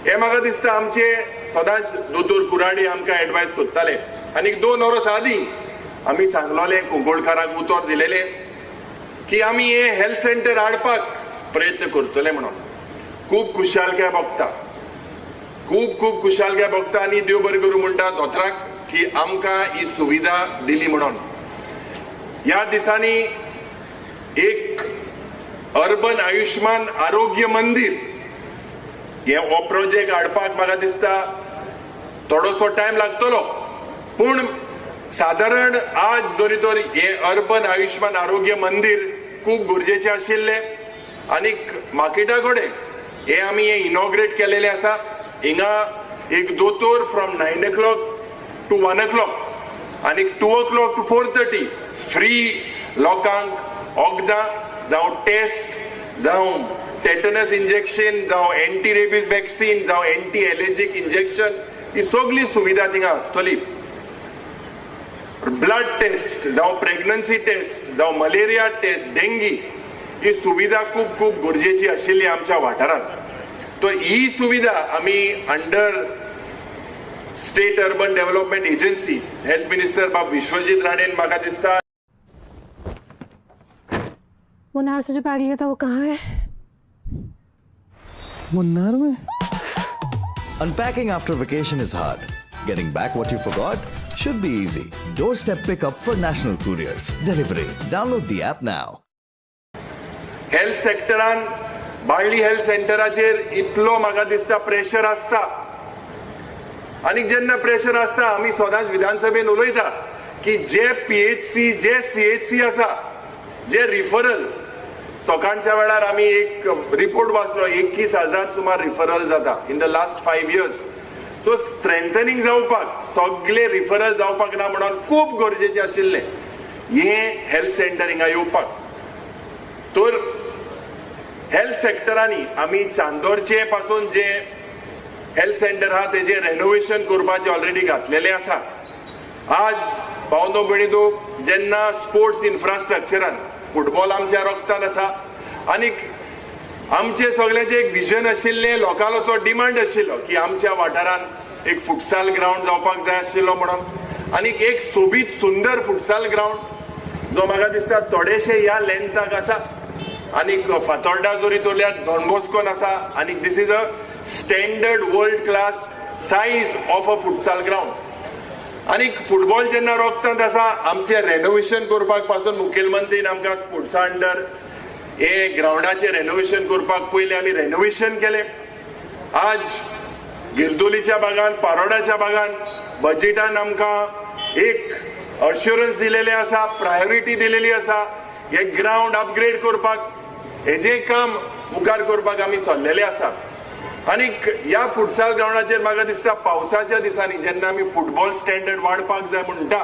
हे म्हाका दिसता आमचे सदांच दोतोर कुराडी आमकां एडवायस करताले. आनी 2 वर्स आदीं आमी सांगलोले कुंकोडकारांक उतर दिलेले की आमी हे हेल्थ सेंटर हाडपाक प्रयत्न करतले म्हणून. खूब खुशालकाय भोगता, खूब खूब खुशालकाय भोगता आनी देव बरें करूं म्हणटा दोतोराक की आमकां ही सुविधा दिली म्हणून. ह्या दिसांनी एक अर्बन आयुष्मान आरोग्य मंदिर हे हो प्रोजेक्ट हाडपाक म्हाका दिसता थोडोसो टायम लागतलो, पूण सादारण आज जरी तर हे अर्बन आयुष्मान आरोग्य मंदिर खूब गरजेचें आशिल्लें. आनीक मार्केटा कडेन हे आमी हे इनॉग्रेट केलेलें आसा. हिंगा एक दोतोर from 9 o'clock to 1 o'clock आनी 2 o'clock to 4:30 free लोकांक वखदां जावं टेस्ट, जावं टेटनस इंजेक्शन, जावं एंटी रेबीज वॅक्सीन, जावं एंटी एलर्जीक इंजेक्शन, ही सगली सुविधा थिंगा आसतली. ब्लड टेस्ट जावं प्रेग्नन्सी टेस्ट, जावं मलेरिया टेस्ट, डेंगी, ही सुविधा खूब खूब गरजेची आशिल्ली आमच्या वाठारांत. तर ही सुविधा आमी under state urban development agency health minister बाब विश्वजीत राणेन म्हाका दिसता मुन्नार से जो बैग लिया था वो कहाँ है? मुन्नार में? Unpacking after vacation is hard. Getting back what you forgot should be easy. Doorstep pickup for national couriers. Delivery. Download the app now. Health सेक्टरान बाळ्ळी हेल्थ सेंटराचेर इतलो म्हाका दिसता प्रेशर आसता आनी जेन्ना प्रेशर आसता आमी सदांच विधानसभेन उलयता की जे पीएचसी जे सीएचसी आसा जे रिफरल, सकाळच्या वेळार आमी एक रिपोर्ट वाचलो 21,000 सुमार रिफरल जाता in the last 5 years. So strengthening जावपाक सगळे रिफरल जावपाक ना म्हणून खूब गरजेचें आशिल्लें हे हेल्थ सेंटर हिंगा येवपाक. तर हेल्थ सेक्टरांनी आमी चांदोरचे पासून जे हेल्थ सेंटर आहा तेजे रेनोवेशन करपाचे ऑलरेडी घातलेले आसा. आज भावनो भयणीनो जेन्ना स्पोर्ट्स इन्फ्रास्ट्रक्चरान फुटबॉल आमच्या रक्तान आसा आनी आमचे सगळ्यांचे एक विजन आशिल्लें, लोकांचो डिमांड आशिल्लो की आमच्या वाठारांत एक फुटसाल ग्रावंड जावपाक जाय आशिल्लो म्हणून, आनी एक सोबीत सुंदर फुटसाल ग्रावंड जो म्हाका दिसता थोडेशे ह्या लेंथाक आसा आनी फातोर्डा जरी धरल्यार डॉन बॉस्कोन आसा आनी this is a standard world class size of a futsal ground. आनी फुटबॉल जेन्ना रोखतांत आसा आमचें रेनोवेशन करपाक पासून मुखेलमंत्रीन आमकां स्पोर्ट्सा अंडर हे ग्रावंडाचें रेनोवेशन करपाक पयलें आमी रेनोवेशन केलें. आज गिरदोलीच्या भागान पारोडाच्या भागान बजेटान आमकां एक अश्युरन्स दिलेलें आसा, प्रायोरिटी दिलेली आसा हे ग्रावंड अपग्रेड करपाक, हेजें काम मुखार करपाक आमी सरलेले आसा. आनी ह्या फुटसाल ग्रावंडाचेर म्हाका दिसता पावसाच्या दिसांनी जेन्ना आमी फुटबॉल स्टँडर्ड वाडपाक जाय म्हणटा,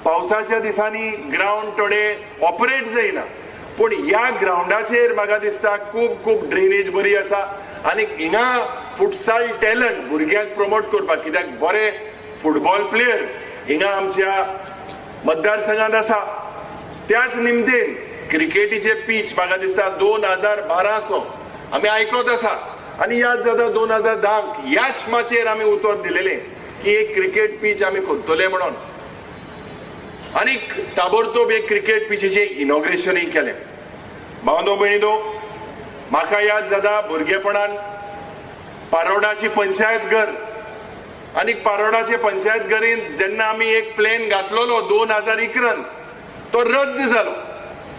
पावसाच्या दिसांनी ग्रावंड थोडे ऑपरेट जायना, पूण ह्या ग्रावंडाचेर म्हाका दिसता खूब खूब ड्रेनेज बरी आसा आनी हिंगा फुटसाल टॅलंट भुरग्यांक प्रमोट करपाक, कित्याक बरे फुटबॉल प्लेयर हिंगा आमच्या मतदारसंघात आसा. त्याच निमतेन क्रिकेटीचे पीच म्हाका दिसता 2012 आमी आयकत आसा आनी याद जाता 2010 ह्याच माचयेर आमी उतर दिलेलें की एक क्रिकेट पीच आमी करतले म्हणून, आनी ताबडतोब एक क्रिकेट पिचीचें इनॉग्रेशनूय केलें. भावनो भयणीनो म्हाका याद जाता भुरगेपणान पारोडाची पंचायत घर आनी पारोडाचे पंचायत घरीन जेन्ना आमी एक प्लेन घातलेलो 2011 तो रद्द जालो.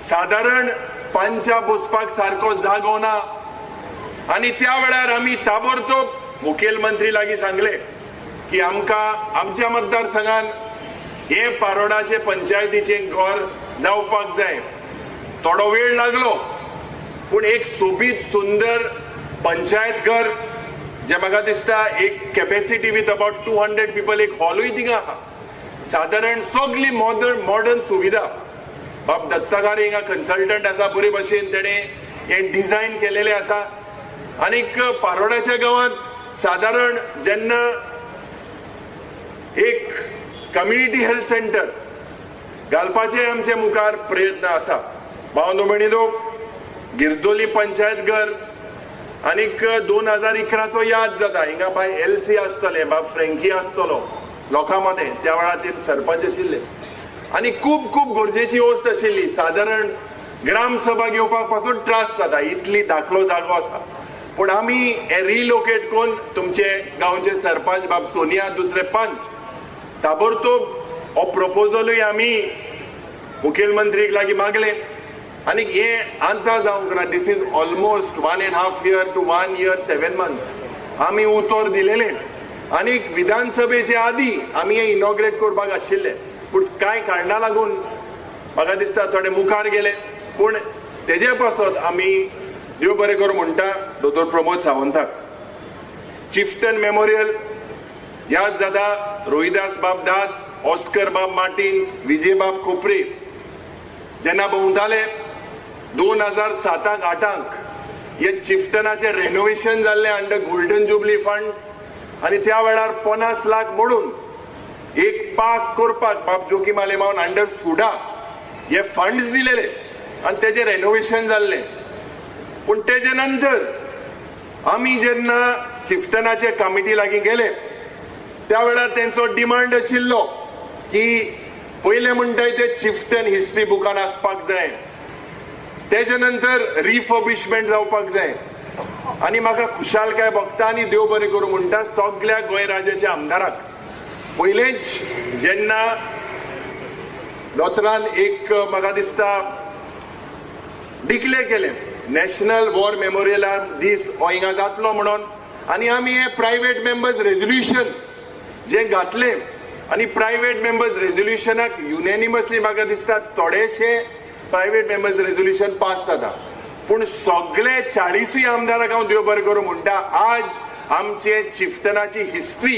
सादारण पंचा बसपाक सारको जागो ना आनी त्या वेळार आमी ताबडतोब मुखेलमंत्री लागीं सांगले की आमकां आमच्या मतदारसंघान हे पारोडाचे पंचायतीचें घर जावपाक जाय. थोडो वेळ लागलो पूण एक सोबीत सुंदर पंचायत घर जे म्हाका दिसता एक कॅपेसिटी विथ अबाउट 200 पिपल, एक हॉलूय थिंगा आहा, सादारण सगली मॉडर्न सुविधा. बाब दत्तागारे हिंगा कन्सल्टंट आसा, बरे भशेन तेणें हें डिझायन केलेलें आसा. आनीक पारोडाच्या गांवांत सादारण जेन्ना एक कम्युनिटी हेल्थ सेंटर घालपाचे आमचे मुखार प्रयत्न आसा. भावनो भयणीनो गिरदोली पंचायत घर आनीक 2011 याद जाता हिंगा बाय एलसी आसतले, बाब फ्रेंकी आसतलो लोकां मदें, त्या वेळार ते सरपंच आशिल्ले आनी खूब खूब गरजेची वस्त आशिल्ली. सादारण ग्रामसभा घेवपाक पासून त्रास जाता इतली धाकलो जागो आसा, पूण आमी हे रिलोकेट करून तुमचे गांवचे सरपंच बाब सोनिया दुसरे पंच ताबडतोब हो प्रपोजलूय आमी मुखेलमंत्रीक लागीं मागले आनी हे आतां जावंक ना. This is almost 1.5 year to 1 year 7 months आमी उतर दिलेलें आनी विधानसभेचे आदी आमी हे इनॉग्रेट करपाक आशिल्ले, पूण कांय कारणां लागून म्हाका दिसता थोडे मुखार गेले, पूण तेजे पासत आमी देव बरें करूं म्हणटा दोतोर प्रमोद सावंताक. चिफ्टन मेमोरियल याद जाता रोहिदास बाब दाद, ऑस्कर बाब मार्टिन्स, विजय बाब खोपरे जेन्ना भोंवताले 2007-8 हे चिफ्टनाचें रेनोवेशन जाल्लें अंडर गोल्डन जुबली फंड आनी त्या वेळार 50 लाख मोडून एक पार्क करपाक बाब जोकीम आलेमावन अंडर सुडा हे फंड्स दिलेले आनी तेजें रेनोवेशन जाल्लें. पूण तेजे नंतर आमी जेन्ना चिफ्टनाचे कमिटी लागीं गेले त्या वेळार तेंचो डिमांड आशिल्लो की पयलें म्हणटाय ते चिफ्टन हिस्ट्री बुकान आसपाक जाय, तेजे नंतर रिफर्बिशमेंट जावपाक जाय. आनी म्हाका खुशालकाय भोगता आनी देव बरें करूं म्हणटा सगल्या गोंय राज्याच्या आमदाराक. पयलेंच जेन्ना दोतोरान एक म्हाका दिसता डिक्लेर केलें नॅशनल वॉर मेमोरियलार दीस हो हिंगा जातलो म्हणून आनी आमी हे प्रायव्हेट मेंबर्स रेजोल्युशन जे घातले आनी प्रायव्हेट मेंबर्स रेजोल्युशनाक युनॅनिमसली म्हाका दिसता थोडेशे प्रायव्हेट मेंबर्स रेजोल्युशन पास जाता, पूण सगळे 40 आमदारांक हांव देव बरें करूं म्हणटा. आज आमचे चिफ्टनाची हिस्ट्री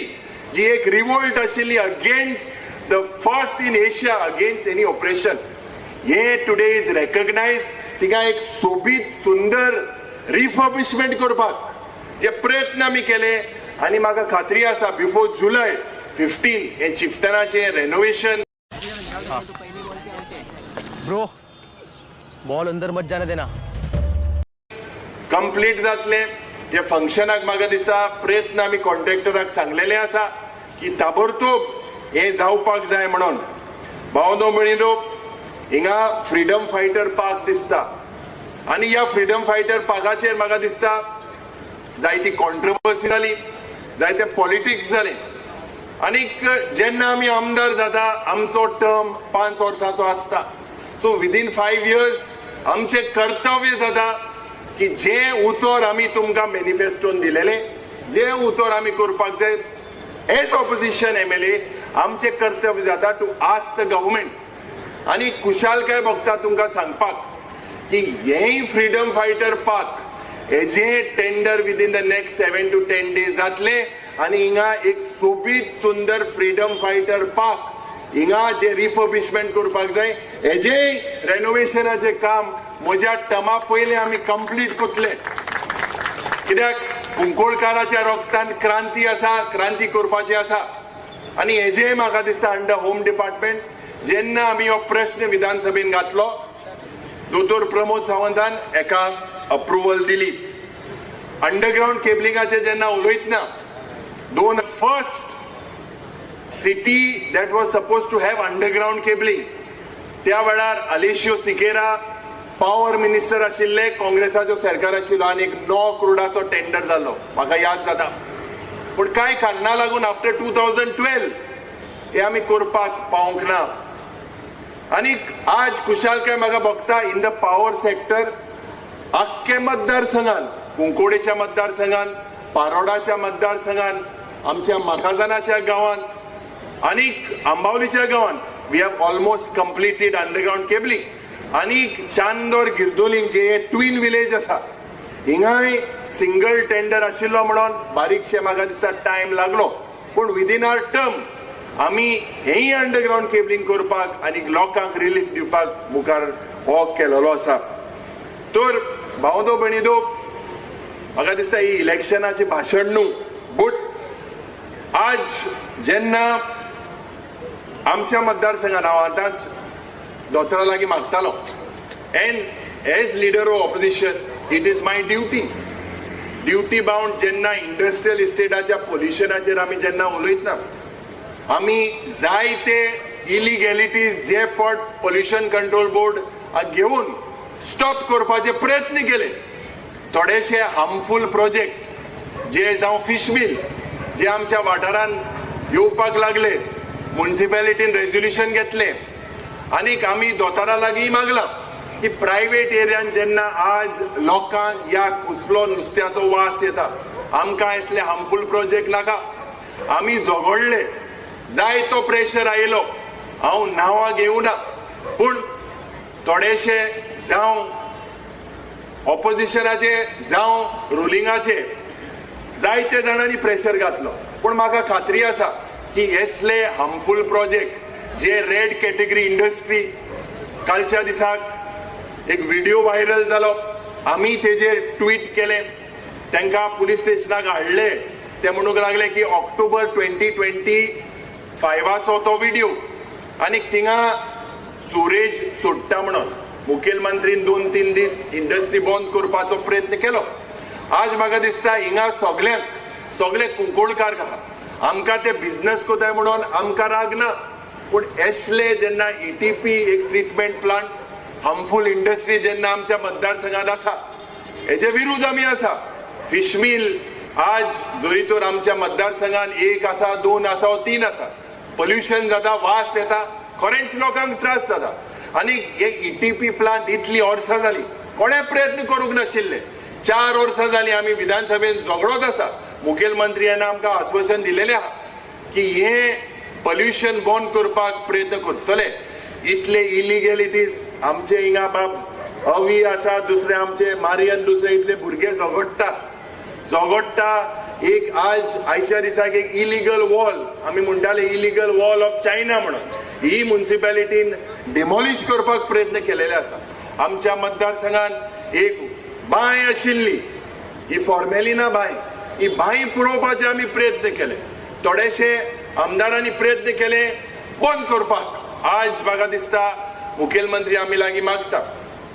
जी एक रिवोल्ट आशिल्ली against the first in Asia against any operation, हे टुडे is recognise. तिका एक सोबीत सुंदर रिफर्बिशमेंट करपाक जे प्रयत्न आमी केले आनी म्हाका खात्री आसा बिफोर जुलय 15 हे चिफ्टनाचें रेनोवेशन. ब्रो बॉल अंदर मत जाने देना. कंप्लीट जातले. जे फंक्शनाक म्हाका दिसता प्रयत्न आमी कॉन्ट्रॅक्टराक सांगलेले आसा की ताबडतोब हे जावपाक जाय म्हणून. भावनो भयणीनो, हिंगा फ्रिडम फायटर पार्क दिसता आनी ह्या फ्रिडम फायटर पार्काचेर म्हाका दिसता जायती कॉन्ट्रोवर्सी जाली, जायते पॉलिटिक्स जाले. आनीक जेन्ना आमी आमदार जाता आमचो टर्म 5 वर्सांचो आसता. सो विदीन 5 इयर्स आमचें कर्तव्य जाता की जे उतर आमी तुमकां मॅनिफेस्टोन दिलेले, जे उतर आमी करपाक जाय एज ऑपोजिशन एमएलए, आमचें कर्तव्य जाता टू आस्क the government. आनी खुशालकाय भोगता तुमकां सांगपाक की हेंय फ्रिडम फायटर पार्क हेजें tender within the next 7 to 10 days जातले आनी हिंगा एक सोबीत सुंदर फ्रिडम फायटर पार्क हिंगा जे रिफर्बिशमेंट करपाक जाय हेजें रेनोवेशनाचें काम म्हज्या टर्मा पयलें आमी कंप्लीट करतले. कित्याक कुंकळकाराच्या रोगतान क्रांती आसा, क्रांती करपाची आसा. आनी हेजें म्हाका दिसता अंडर होम डिपार्टमेंट जेन्ना आमी हो प्रश्न विधानसभेन घातलो दोतोर प्रमोद सावंतान एका अप्रुवल दिली. अंडरग्रावंड केबलिंगाचेर जेन्ना उलयतना दोन first city that was suppose to have underground cabling, त्या वेळार अलेशियो सिकेरा पॉवर मिनिस्टर आशिल्ले, काँग्रेसाचो सरकार आशिल्लो आनी एक 9 करोडाचो टेंडर जाल्लो म्हाका याद जाता. पूण कांय कारणां लागून आफ्टर 2012 हे आमी करपाक पावंक ना. आनी आज खुशालकाय म्हाका भोगता इन the power sector आख्खे मतदारसंघान, कुंकोडेच्या मतदारसंघान, पारोडाच्या मतदारसंघान, आमच्या माकाझानाच्या गांवान आनी आंबावलीच्या गांवान we have almost completed underground cabling. आनी चांदोर गिरदोलीम जे ट्विन विलेज आसा हिंगाय सिंगल टेंडर आशिल्लो म्हणून बारीकशे म्हाका दिसता टायम लागलो, पूण विदीन our term आमी हेंय अंडरग्रावंड केबलिंग करपाक आनी लोकांक रिलीफ दिवपाक मुखार हो केलेलो आसा. तर भावदो भयणीदो, म्हाका दिसता ही इलेक्शनाचें भाशण न्हू, बट आज जेन्ना आमच्या मतदारसंघान हांव आतांच दोतोरा लागीं मागतालो and as leader of opposition it is my duty, duty bound जेन्ना इंडस्ट्रियल इस्टेटाच्या पोल्युशनाचेर आमी जेन्ना उलयतना आमी जायते इलिगॅलिटीज जे पट पोल्युशन कंट्रोल बोर्ड घेवन स्टॉप करपाचे प्रयत्न केले. थोडेशे हार्मफूल प्रोजेक्ट जे जावं फिश मिल जे आमच्या वाठारांत येवपाक लागले, मुन्सिपेलिटीन रेजोल्युशन घेतले आनीक आमी दोतोरा लागीं मागलां की प्रायव्हेट एरियान जेन्ना आज लोकांक ह्या कुसलो नुस्त्याचो वास येता, आमकां असले हार्मफूल प्रोजेक्ट नाका. आमी झगडले, जायतो प्रेशर आयलो, हांव नांवां घेवना, पूण थोडेशे जावं ऑपोजिशनाचे जावं रुलिंगाचे जायते जाणांनी प्रेशर घातलो, पूण म्हाका खात्री आसा की असले हार्मफूल प्रोजेक्ट जे रेड कॅटेगरी इंडस्ट्री, कालच्या दिसाक एक व्हिडिओ व्हायरल जालो, आमी तेजेर ट्वीट केले, तांकां पुलीस स्टेशनाक हाडले, ते म्हणूंक लागले की ऑक्टोबर 2025 तो व्हिडिओ आनी थिंगा सुरेज सोडटा म्हणून मुखेलमंत्रीन 2-3 दीस इंडस्ट्री बंद करपाचो प्रयत्न केलो. आज म्हाका दिसता हिंगा सगळ्यांक सगळे कुंकळकार आहा, आमकां ते बिझनस कोताय म्हणून आमकां राग ना, पूण एसले जेन्ना ईटीपी एक ट्रिटमेंट प्लांट हार्मफूल इंडस्ट्री जेन्ना आमच्या मतदारसंघात आसा हेजे विरुद्ध आमी आसा. फिशमील आज जरी तर आमच्या मतदारसंघात 1 आसा, 2 आसा, 3 आसा, पोल्युशन जाता, वास येता, खरेंच लोकांक त्रास जाता. आनी एक ईटीपी प्लांट इतली वर्सां जाली कोणे प्रयत्न करूंक नाशिल्ले. 4 वर्सां जालीं आमी विधानसभेन झगडोत आसा. मुखेलमंत्र्यान आमकां आश्वासन दिलेलें आहा की हे पोल्युशन बंद करपाक प्रयत्न करतले. इतले इलिगेलिटीज आमचे हिंगा बाब अवी आसा, दुसरे आमचे मारियन, दुसरे इतले भुरगे झगडटा झगडटा. एक आज आयच्या दिसाक एक इलिगल वॉल, आमी म्हणटाले इलिगल वॉल ऑफ चायना म्हणून, ही म्युनिसिपॅलिटीन डिमॉलिश करपाक प्रयत्न केलेले आसा. आमच्या मतदारसंघात एक बांय आशिल्ली, ही फॉर्मेलिना बांय, ही बांय पुरोवपाचे आमी प्रयत्न केले. थोडेशे आमदारांनी प्रयत्न केले बंद करपाक. आज म्हाका दिसता मुखेलमंत्री आमी लागीं मागता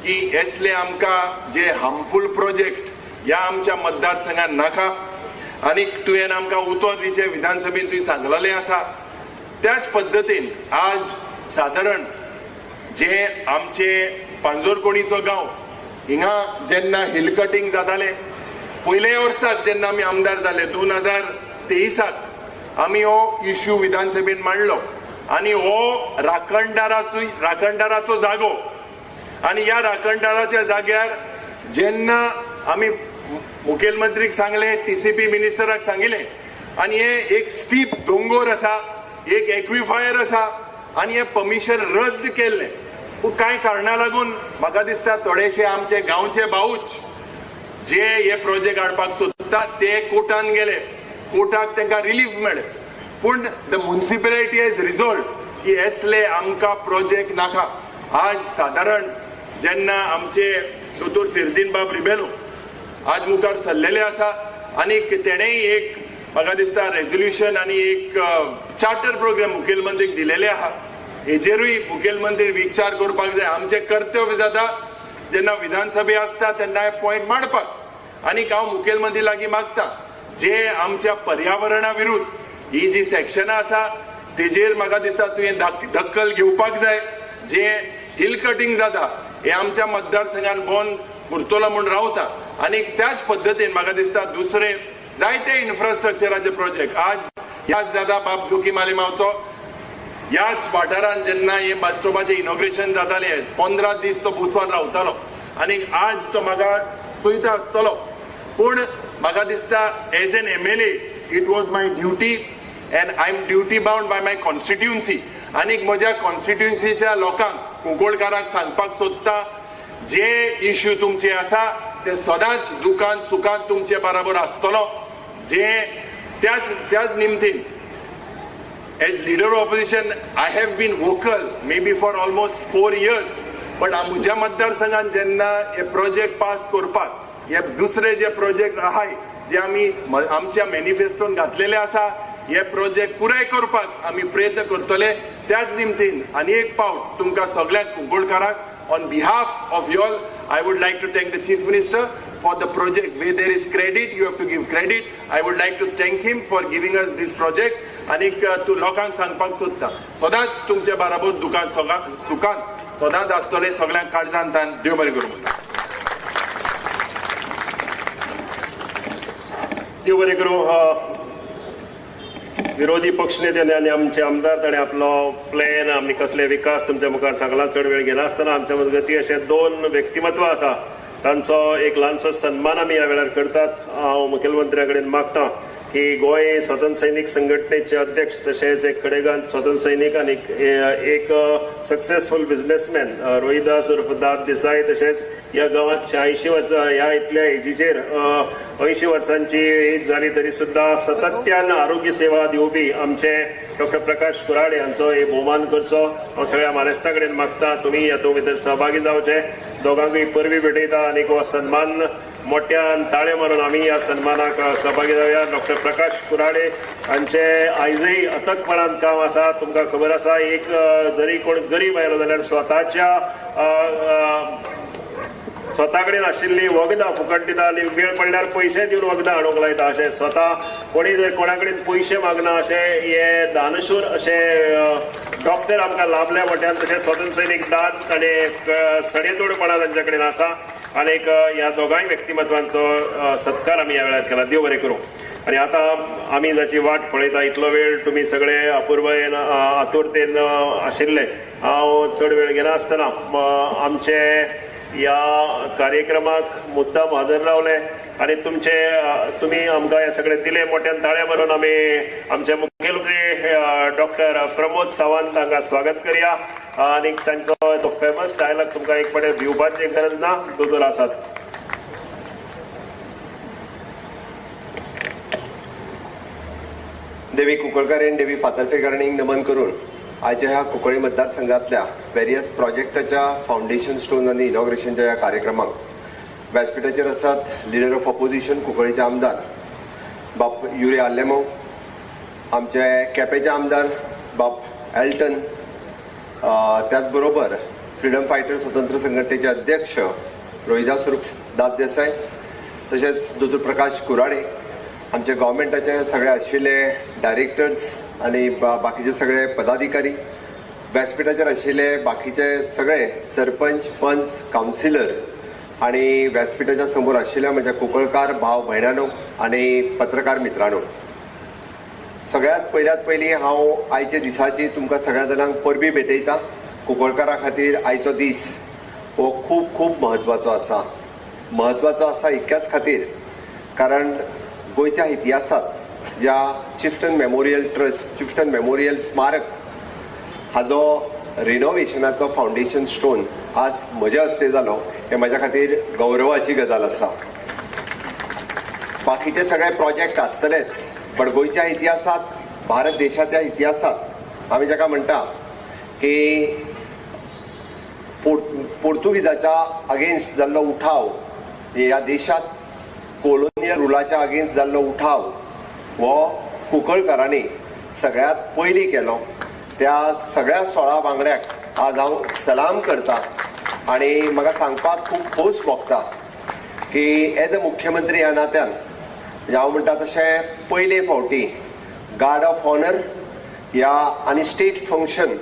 की असले आमकां जे हार्मफूल प्रोजेक्ट ह्या आमच्या मतदारसंघात नाका. आनी तुवें आमकां उतर दिचें विधानसभेन तुवें सांगलेलें आसा. त्याच पद्दतीन आज सादारण जे आमचे पांजोरकोणीचो गांव हिंगा जेन्ना हिल कटिंग जातालें पयल्या वर्साक जेन्ना आमी आमदार जाले 2023 आमी हो इश्यू विधानसभेन मांडलो आनी हो राखणदाराचो जागो आनी ह्या राखणदाराच्या जाग्यार जेन्ना आमी मुखेलमंत्रीक सांगले, टीसीपी मिनिस्टराक सांगिलें आनी हे एक स्टीप दोंगोर आसा, एक एक्विफायर आसा आनी हे परमिशन रद्द केल्लें. पूण कांय कारणा लागून म्हाका दिसता थोडेशे आमचे गांवचे भाऊच जे हे प्रोजेक्ट हाडपाक सोदतात ते कोर्टान गेले, कोर्टाक तांकां रिलीफ मेळ्ळें. पूण the municipality has resolve की असले आमकां प्रोजेक्ट नाका. आज सादारण जेन्ना आमचे दोतोर फिरदीन बाब रिबेलो आज मुखार सरलेले आसा आनी तेणेय एक म्हाका दिसता रेजोल्युशन आनी एक चार्टर प्रोग्राम मुखेलमंत्रीक दिलेले आहा. हेजेरूय मुखेलमंत्री विचार करपाक जाय. आमचें कर्तव्य जाता जेन्ना विधानसभे आसता तेन्ना हे पॉयंट मांडपाक. आनी हांव मुखेलमंत्री लागीं मागता जे आमच्या पर्यावरणा विरुद्ध ही जी सेक्शनां आसा तेजेर म्हाका दिसता तुवें दखल घेवपाक जाय. जे हिल कटिंग जाता हे आमच्या मतदारसंघान बंद करतलो म्हूण रावता आनी त्याच पद्दतीन म्हाका दिसता दुसरे जायते इन्फ्रास्ट्रक्चराचे प्रोजेक्ट आज याद जाता बाब जोकीम आलेमावचो ह्याच वाठारान जेन्ना हे बास्टोबाचें इनॉग्रेशन जातालें 15 दीस तो बुसवार रावतालो आनी आज तो म्हाका चोयता आसतलो. पूण म्हाका दिसता as an MLA it was my duty and I am duty bound by my constituency. आनी म्हज्या कॉन्स्टिट्युन्सीच्या लोकांक, कुंकळकारांक सांगपाक सोदता जे इश्यू तुमचे आसा ते सदांच दुकान सुखान तुमचे बराबर आसतलो. जे त्याच निमतीन as leader of opposition I have been vocal maybe for almost 4 years. But म्हज्या मतदारसंघान जेन्ना हे प्रोजेक्ट पास करपाक हे दुसरे जे प्रोजेक्ट आहाय जे आमी आमच्या मॅनिफेस्टोन घातलेले आसा हे प्रोजेक्ट पुराय करपाक आमी प्रयत्न करतले. त्याच निमतीन आनी एक पावट तुमकां सगळ्यांक कुंकळकारांक on behalf of you all I would like to thank the Chief Minister for the project. Where there is credit, you have to give credit. I would like to thank him for giving us this project. आनी तूं लोकांक सांगपाक सोदता सदांच तुमचे बराबर दुकान सुखान सदांच आसतले. सगळ्यांक काळजान तान देव बरें करूं. देव बरें करूं. विरोधी पक्षनेते आनी आमचे आमदार ताणें आपलो प्लॅन आनी कसले विकास तुमच्या मुखार सांगला. चड वेळ घेनासतना आमच्या मजगती अशे 2 व्यक्तिमत्व आसा तांचो एक ल्हानसो सन्मान आमी ह्या वेळार करतात. हांव मुखेलमंत्र्या कडेन मागता की गोंय स्वतंत्र सैनीक संघटनेचे अध्यक्ष तशेंच एक खडेगांत स्वतंत्र सैनीक आनी एक सक्सेसफूल बिझनेसमॅन रोहिदास उर्फ दाद देसाय तशेंच ह्या गांवांत 86 वर्सां ह्या इतल्या एजीचेर 80 वर्सांची एज जाली तरी सुद्दां सातत्यान आरोग्य सेवा दिवपी आमचे डॉक्टर प्रकाश कुराडे हांचो हे भोवमान करचो. हांव सगळ्या मानेस्ता कडेन मागता तुमी हातूंत भितर सहभागी जावचे. दोगांकूय परबी भेटयता आनी हो सन्मान मोठ्यान ताळे मारून आमी ह्या सन्मानाक सहभागी जावया. डॉक्टर प्रकाश कुराडे हांचे आयजय अथकपणान काम आसा. तुमकां खबर आसा एक जरी कोण गरीब आयलो जाल्यार स्वता कडेन आशिल्ली वखदां फुकट दिता आनी वेळ पडल्यार पयशे दिवन वखदां हाडूंक लायता. अशें स्वता कोणी जर कोणा कडेन पयशे मागना अशें हे दानशूर अशें डॉक्टर आमकां लाभले मोठ्यान. तशें स्वतंत्र सैनीक दाद आनी सडेतोडपणा तांच्या कडेन आसा आनी ह्या दोगांय व्यक्तिमत्वांचो सत्कार आमी ह्या वेळार केला. देव बरें करूं. आनी आतां आमी जाची वाट पळयता इतलो वेळ तुमी सगळे अपुर्बायेन आतुरतेन आशिल्ले. हांव चड वेळ घेनासतना आमचे ह्या कार्यक्रमाक मुद्दाम हजर रावले आनी तुमचे तुमी आमकां हे सगळे दिले. मोठ्यान ताळे मारून आमी आमचे मुखेलमंत्री डॉक्टर प्रमोद सावंत हांकां स्वागत करया आनी तांचो तो फेमस डायलॉग तुमकां एक फावटी दिवपाची गरज ना, दोतोर आसात. देवी कुंकळकारीण देवी फातर्फेकारणीक नमन करून आयच्या ह्या कुंकळी मतदारसंघातल्या वेरियस प्रोजेक्टाच्या फावंडेशन स्टोन आनी इनॉग्रेशनच्या ह्या कार्यक्रमाक व्यासपीठाचेर आसात लिडर ऑफ ऑपोजिशन कुंकळीचे आमदार बाप युरी आल्लेमो, आमचे केपेचे आमदार बाप एल्टन, त्याच बरोबर फ्रिडम फायटर स्वतंत्र संघटनेचे अध्यक्ष रोहिदास दाद देसाय, तशेंच दोतोर प्रकाश कुराडे, आमचे गव्हर्मेंटाचे सगळे आशिल्ले डायरेक्टर्स आनी बाकीचे सगळे पदाधिकारी, व्यासपीठाचेर आशिल्ले बाकीचे सगळे सरपंच, पंच, कावन्सिलर आनी व्यासपीठाच्या समोर आशिल्ल्या म्हज्या कुंकळकार भाव भयणानो आनी पत्रकार मित्रांनो, सगळ्यात पयल्यात पयलीं हांव आयच्या दिसाची तुमकां सगळ्या जाणांक परबी भेटयता. कुंकळकारा खातीर आयचो दीस हो खूब खूब म्हत्वाचो आसा. म्हत्वाचो आसा इतक्याच खातीर कारण गोंयच्या इतिहासात ज्या Chieftain memorial trust, Chieftain memorial स्मारक हाजो रिनोव्हेशनाचो फावंडेशन स्टोन आज म्हज्या हस्ते जालो हे म्हज्या खातीर गौरवाची गजाल आसा. बाकीचे सगळे प्रोजेक्ट आसतलेच, पण गोंयच्या इतिहासात, भारत देशाच्या इतिहासात आमी जाका म्हणटा की पोर्तुगीजाच्या अगेन्स्ट जाल्लो उठाव, ह्या देशात कोलोनियल रुलाच्या अगेन्स्ट जाल्लो उठाव हो कुंकळकारांनी सगळ्यात पयलीं केलो. त्या सगळ्या 16 वांगड्याक आज हांव सलाम करता आनी म्हाका सांगपाक खूब खोस भोगता की एज अ मुख्यमंत्री ह्या नात्यान हांव म्हणटा तशें पयले फावटी गार्ड ऑफ ऑनर ह्या आनी स्टेट फंक्शन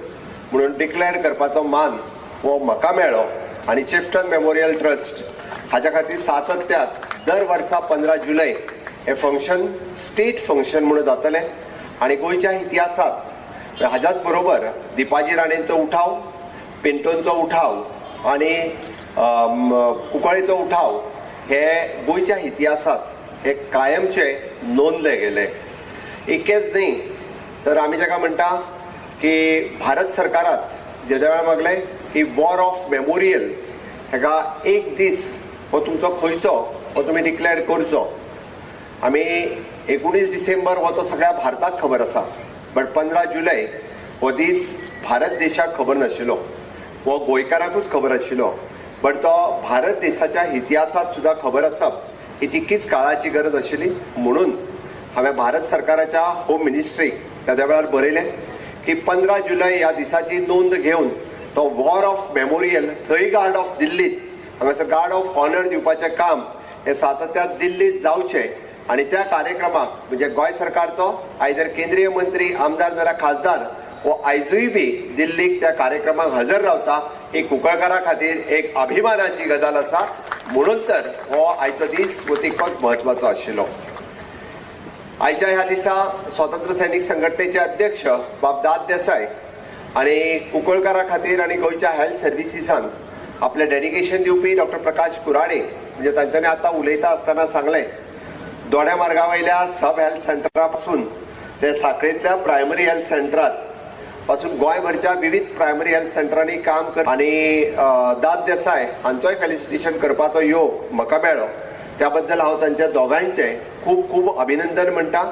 म्हणून डिक्लेअर करपाचो मान हो म्हाका मेळ्ळो आनी चिफ्टन मेमोरियल ट्रस्ट हाज्या खातीर सातत्यात दर वर्सा 15 जुलय हे फंक्शन स्टेट फंक्शन म्हणून जातलें. आनी गोंयच्या इतिहासात हाज्याच बरोबर दीपाजी राणेंचो उठाव, पिंटोंचो उठाव आनी कुंकळेचो उठाव हे गोंयच्या इतिहासात हे कायमचे नोंदले गेले. इतकेच न्ही तर आमी जाका म्हणटा की भारत सरकारात जेद्या वेळार मागलें की वॉर ऑफ मेमोरियल हेका एक दीस हो तुमचो खंयचो हो तुमी डिक्लेअर करचो. आमी 19 डिसेंबर हो तो सगळ्या भारताक खबर आसा, बट 15 जुलय हो दीस भारत देशाक खबर नाशिल्लो, हो गोंयकारांकूच खबर आशिल्लो, बट तो भारत देशाच्या इतिहासात सुद्दां खबर आसप ही तितकीच काळाची गरज आशिल्ली. म्हणून हांवें भारत सरकाराच्या होम मिनिस्ट्रीक त्या वेळार बरयलें की 15 जुलय ह्या दिसाची नोंद घेवन तो वॉर ऑफ मेमोरियल थंय गार्ड ऑफ दिल्लीत हांगासर गार्ड ऑफ ऑनर दिवपाचें काम हें सातत्यान दिल्लीत जावचें आनी त्या कार्यक्रमाक म्हणजे गोंय सरकारचो आयदर केंद्रीय मंत्री, आमदार जाल्यार खासदार हो आयजूय बी दिल्लीक त्या कार्यक्रमाक हजर रावता ही कुंकळकारा खातीर एक अभिमानाची गजाल आसा. म्हणून तर हो आयचो दीस हो तितकोच म्हत्वाचो आशिल्लो. आयच्या ह्या दिसा स्वतंत्र सैनीक संघटनेचे अध्यक्ष बाब दाद देसाय आनी कुंकळकारा खातीर आनी गोंयच्या हेल्थ सर्विसीसान आपलें डेडिकेशन दिवपी डॉक्टर प्रकाश कुराडे, म्हणजे तांच्यांनी आतां उलयता आसतना सांगलें, दोड्या मार्गा वयल्या सब हेल्थ सेंटरा पासून ते साखळेंतल्या प्रायमरी हेल्थ सेंटरात पासून गोंयभरच्या विविध प्रायमरी हेल्थ सेंटरांनी काम कर आनी दाद देसाय हांचोय फेलिसिटेशन करपाचो योग म्हाका मेळ्ळो. त्या बद्दल हांव तांच्या दोगांयचें खूब खूब अभिनंदन म्हणटा,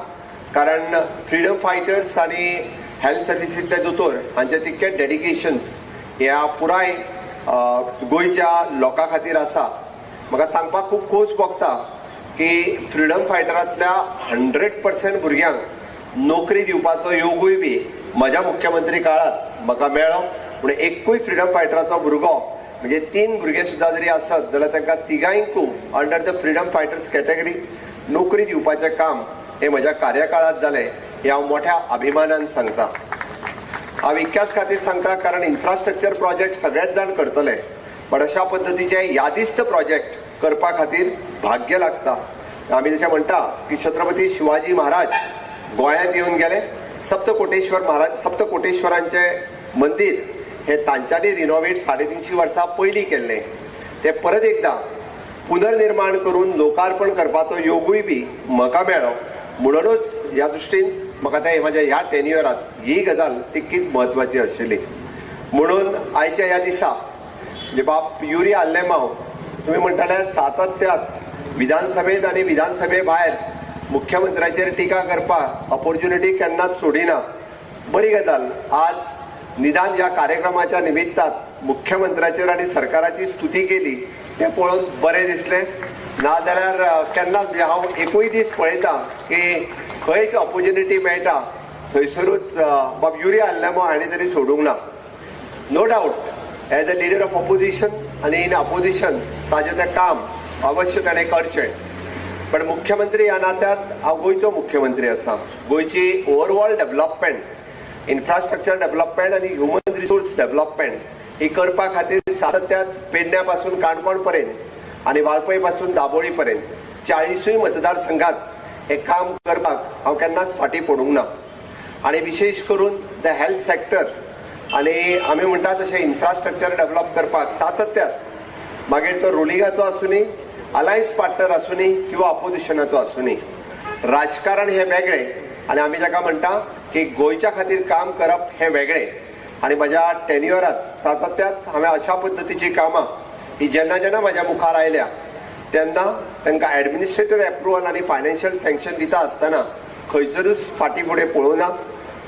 कारण फ्रिडम फायटर्स आनी हेल्थ सर्विसींतले दोतोर हांचे तितकें डेडिकेशन्स ह्या पुराय गोंयच्या लोकां खातीर आसा. म्हाका सांगपाक खूब खोस भोगता की फ्रिडम फायटरांतल्या 100% भुरग्यांक नोकरी दिवपाचो योगूय बी म्हज्या मुख्यमंत्री काळांत म्हाका मेळ्ळो. पूण एकूय फ्रिडम फायटराचो भुरगो म्हणजे 3 भुरगे सुद्दां जरी आसत जाल्यार तांकां तिगांयकूय under the freedom fighters category नोकरी दिवपाचें काम हें म्हज्या कार्यकाळांत जालें हें हांव मोठ्या अभिमानान सांगता. हांव इतक्याच खातीर सांगता कारण इन्फ्रास्ट्रक्चर प्रोजेक्ट सगळेच जाण करतले, पण अशा पद्दतीचे यादिस्त प्रोजेक्ट करपा खातीर भाग्य लागता. आमी जशें म्हणटा की छत्रपती शिवाजी महाराज गोंयांत येवन गेले, सप्तकोटेश्वर महाराज, सप्तकोटेश्वरांचें मंदीर हे तांच्यांनी रिनोवेट 350 वर्सां पयलीं केल्लें. ते परत एकदा पुनर्निर्माण करून लोकार्पण करपाचो योगूय बी म्हाका मेळ्ळो. म्हणूनच ह्या दृश्टीन म्हाका ते म्हाज्या ह्या टेन्युअरात ही गजाल तितकीच म्हत्वाची आशिल्ली. म्हणून आयच्या ह्या दिसा म्हणजे बाब युरी आल्लेमाव तुम्ही म्हणटाले सातत्यात विधानसभेत आनी विधानसभे भायर मुख्यमंत्र्याचेर टिका करपाक ऑपोर्च्युनिटी केन्नाच सोडिना. बरी गजाल, आज निदान ह्या कार्यक्रमाच्या निमित्तान मुख्यमंत्र्याचेर आनी सरकाराची स्तुती केली तें पळोवन बरें दिसलें. नाजाल्यार केन्नाच हांव एकूय दीस पळयता की खंयच ऑपोर्च्युनिटी मेळटा थंयसरूच बाब युरी आल्लेमाव हांणी तरी सोडूंक ना. No doubt as a leader of opposition आनी इन ऑपोजिशन ताजें तें काम अवश्य ताणें करचें, पण मुख्यमंत्री ह्या नात्यात हांव गोंयचो मुख्यमंत्री आसा. गोंयची ओवरऑल डेव्हलपमेंट, इन्फ्रास्ट्रक्चर डेव्हलपमेंट आनी ह्युमन रिसोर्स डेव्हलपमेंट ही करपा खातीर सातत्यात पेडण्या पासून काणकोण पर्यंत आनी वाळपय पासून दाबोळी पर्यंत 40 मतदारसंघात हे काम करपाक हांव केन्नाच फाटीं पडूंक ना. आनी विशेष करून the health sector आनी आमी म्हणटा तशें इन्फ्रास्ट्रक्चर डेव्हलप करपाक सातत्यात, मागीर तो रुलिंगाचो आसूनी, अलायन्स पार्टनर आसूनी किंवा ऑपोजिशनाचो आसूनी, राजकारण हें वेगळें आनी आमी जाका म्हणटा की गोंयच्या खातीर काम करप हें वेगळें. आनी म्हज्या टेन्युअरात सातत्यात हांवें अशा पद्दतीची कामां ही जेन्ना जेन्ना म्हाज्या मुखार आयल्या तेन्ना तांकां एडमिनिस्ट्रेटीव एप्रुवल आनी फायनान्शियल सँक्शन दिता आसतना खंयसरूच फाटीं फुडें पळोवना.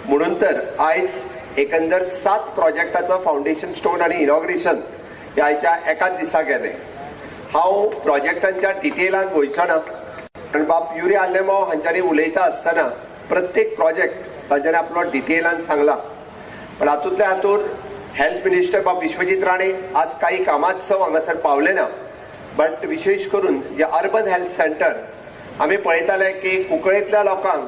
म्हणून तर आयज एकंदर 7 प्रोजेक्टाचो फावंडेशन स्टोन आनी इनॉग्रेशन ह्या आयच्या एकाच दिसा केलें. हांव प्रोजेक्टांच्या डिटेलान वयचो ना, कारण बाब युरी आल्लेमाव हांच्यांनी उलयता आसतना प्रत्येक प्रोजेक्ट तांच्यांनी आपलो डिटेलान सांगला. पण हातूंतल्या हातूंत हेल्थ मिनिस्टर बाब विश्वजीत राणे आज काही कामात्सव हांगासर पावले ना, बट विशेष करून जे अर्बन हेल्थ सेंटर आमी पळयताले की कुंकळेंतल्या लोकांक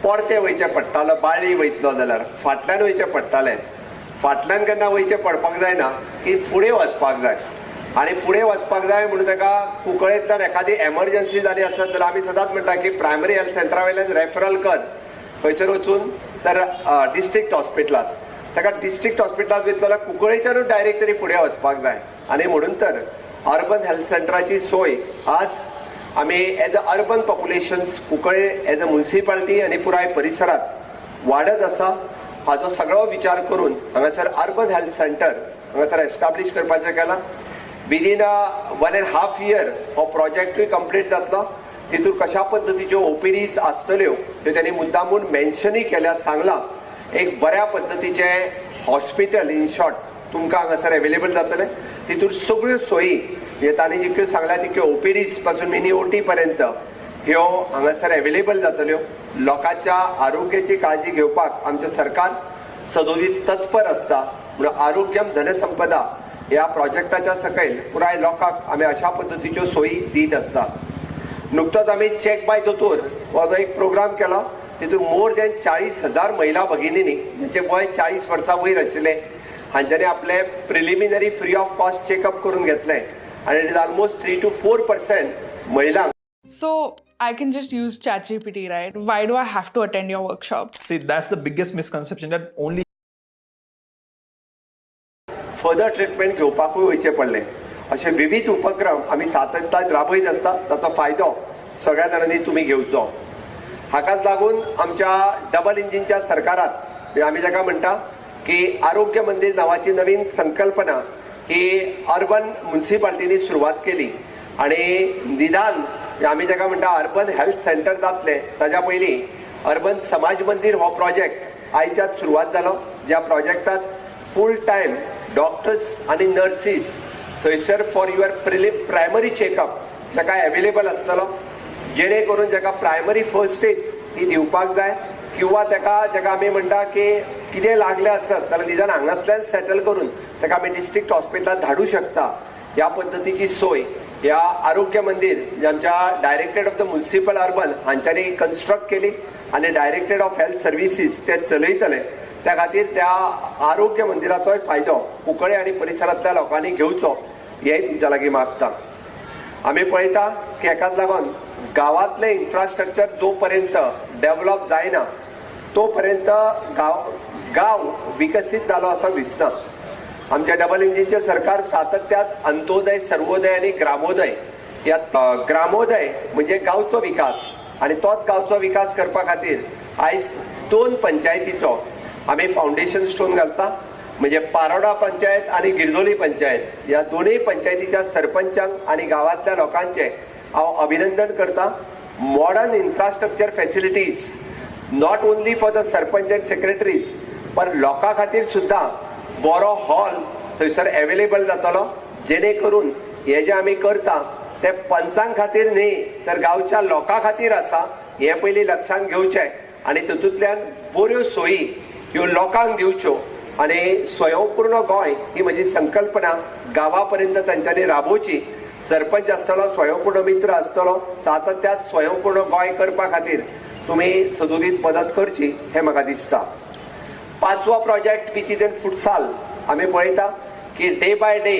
परते वयचें पडटालो, बाळी वयतलो जाल्यार फाटल्यान वयचें पडटालें. फाटल्यान केन्ना वयचें पडपाक जायना की फुडें वचपाक जाय, आनी फुडें वचपाक जाय म्हणून ताका कुंकळेंतल्यान एखादी एमर्जन्सी जाली आसत जाल्यार आमी सदांच म्हणटा की प्रायमरी हेल्थ सेंटरा वयल्यान रेफरल कर खंयसर वचून तर डिस्ट्रिक्ट हॉस्पिटलांत. ताका डिस्ट्रिक्ट हॉस्पिटलांत वयतलो जाल्यार कुंकळेच्यानूच डायरेक्ट तरी फुडें वचपाक जाय. आनी म्हणून तर अर्बन हेल्थ सेंटराची सोय आज आमी as a urban populations Cuncolim as a municipality आनी पुराय परिसरात वाडत आसा. हाचो सगळो विचार करून हांगासर अर्बन हेल्थ सेंटर हांगासर एस्टाब्लीश करपाचें केलां. विदीन 1.5 इयर हो प्रोजेक्टूय कंप्लीट जातलो. तितून कशा पद्दतीच्यो ओपीडीज आसतल्यो त्यो त्यांनी मुद्दामून मेन्शनूय केल्यात, सांगलां. एक बऱ्या पद्दतीचें हॉस्पिटल इन शॉर्ट तुमकां हांगासर एवेलेबल जातलें. तितून सगळ्यो सोयी म्हणजे तांणी जितक्यो सांगल्या तितक्यो ओपीडीज पासून मिनी ओटी पर्यंत ह्यो हांगासर एवेलेबल जातल्यो. लोकांच्या आरोग्याची काळजी घेवपाक आमचें सरकार सदोदीत तत्पर आसता. म्हणून आरोग्यम धनसंपदा ह्या प्रोजेक्टाच्या सकयल पुराय लोकांक आमी अशा पद्दतीच्यो सोयी दीत आसता. नुकतोच आमी चॅक बाय दोतोर हो जो एक प्रोग्राम केलो तितून मोर दॅन 40,000 महिला भगिनींनी ज्यांचे वय 40 वर्सां वयर आशिल्ले हांच्यांनी आपले preliminary free of cost checkup करून घेतलें आनी it is almost 3 to 4% महिलांक. So I can just use ChatGPT, right? Why do I have to attend your workshop? See, that's the biggest misconception that only further treatment घेवपाकूय वयचें पडलें. अशे विविध उपक्रम आमी सातत्यान राबयत आसता, ताचो फायदो सगळ्या जाणांनी तुमी घेवचो. हाकाच लागून आमच्या डबल इंजिनच्या सरकारात आमी जाका म्हणटा की आरोग्य मंदिर नांवाची नवीन संकल्पना ही अर्बन म्युनिसिपालिटींनी सुरवात केली आनी निदान आमी जाका म्हणटा अर्बन हेल्थ सेंटर जातलें ताज्या पयलीं अर्बन समाज मंदिर हो प्रोजेक्ट आयच्यात सुरवात जालो, ज्या प्रोजेक्टात फूल टायम डॉक्टर्स आनी नर्सीस थंयसर फॉर your primary checkup ताका एवेलेबल आसतलो, जेणे करून जाका प्रायमरी फर्स्ट एड ही दिवपाक जाय किंवा ताका जाका आमी म्हणटा की कितें लागलें आसत जाल्यार निदान हांगासल्यान सेटल करून ताका आमी डिस्ट्रिक्ट हॉस्पिटलांत धाडूं शकता. ह्या पद्दतीची सोय ह्या आरोग्य मंदिर आमच्या directorate of the municipal urban हांच्यांनी कन्स्ट्रक्ट केली आनी डायरेक्टरेट ऑफ हेल्थ सर्विसीस ते चलयतले. त्या खातीर त्या आरोग्य मंदिराचोय फायदो कुंकळे आनी परिसरांतल्या लोकांनी घेवचो हेंय तुमच्या लागीं मागता. आमी पळयता की हेकाच लागून गांवांतलें इन्फ्रास्ट्रक्चर जो पर्यंत डेव्हलप जायना तो पर्यंत गांव विकसीत जालो असो दिसना. आमच्या डबल इंजिनचे सरकार सातत्यात अंत्योदय, सर्वोदय आणि ग्रामोदय, ह्या ग्रामोदय म्हणजे गांवचो विकास आनी तोच गांवचो विकास करपा खातीर आयज 2 पंचायतीचो आमी फावंडेशन स्टोन घालता. म्हणजे पारोडा पंचायत आनी गिरजोली पंचायत ह्या दोनूय पंचायतीच्या सरपंचांक आनी गांवांतल्या लोकांचे हांव अभिनंदन करता. Modern infrastructure facilities not only for the sarpanch and secretaries पण लोकां खातीर सुद्दां बरो हॉल थंयसर एवेलेबल जातलो, जेणे करून हे जे आमी करता ते पंचां खातीर न्ही तर गांवच्या लोकां खातीर आसा हें पयलीं लक्षांत घेवचें आनी तातूंतल्यान बऱ्यो सोयी ह्यो लोकांक दिवच्यो आनी स्वयंपूर्ण गोंय ही म्हजी संकल्पना गांवा पर्यंत तांच्यांनी राबोवची. सरपंच आसतलो, स्वयंपूर्ण मित्र आसतलो, सातत्यात स्वयंपूर्ण गोंय करपा खातीर तुमी सदोदीत मदत करची हें म्हाका दिसता. 5वो project which is in futsal, आमी पळयता की डे बाय डे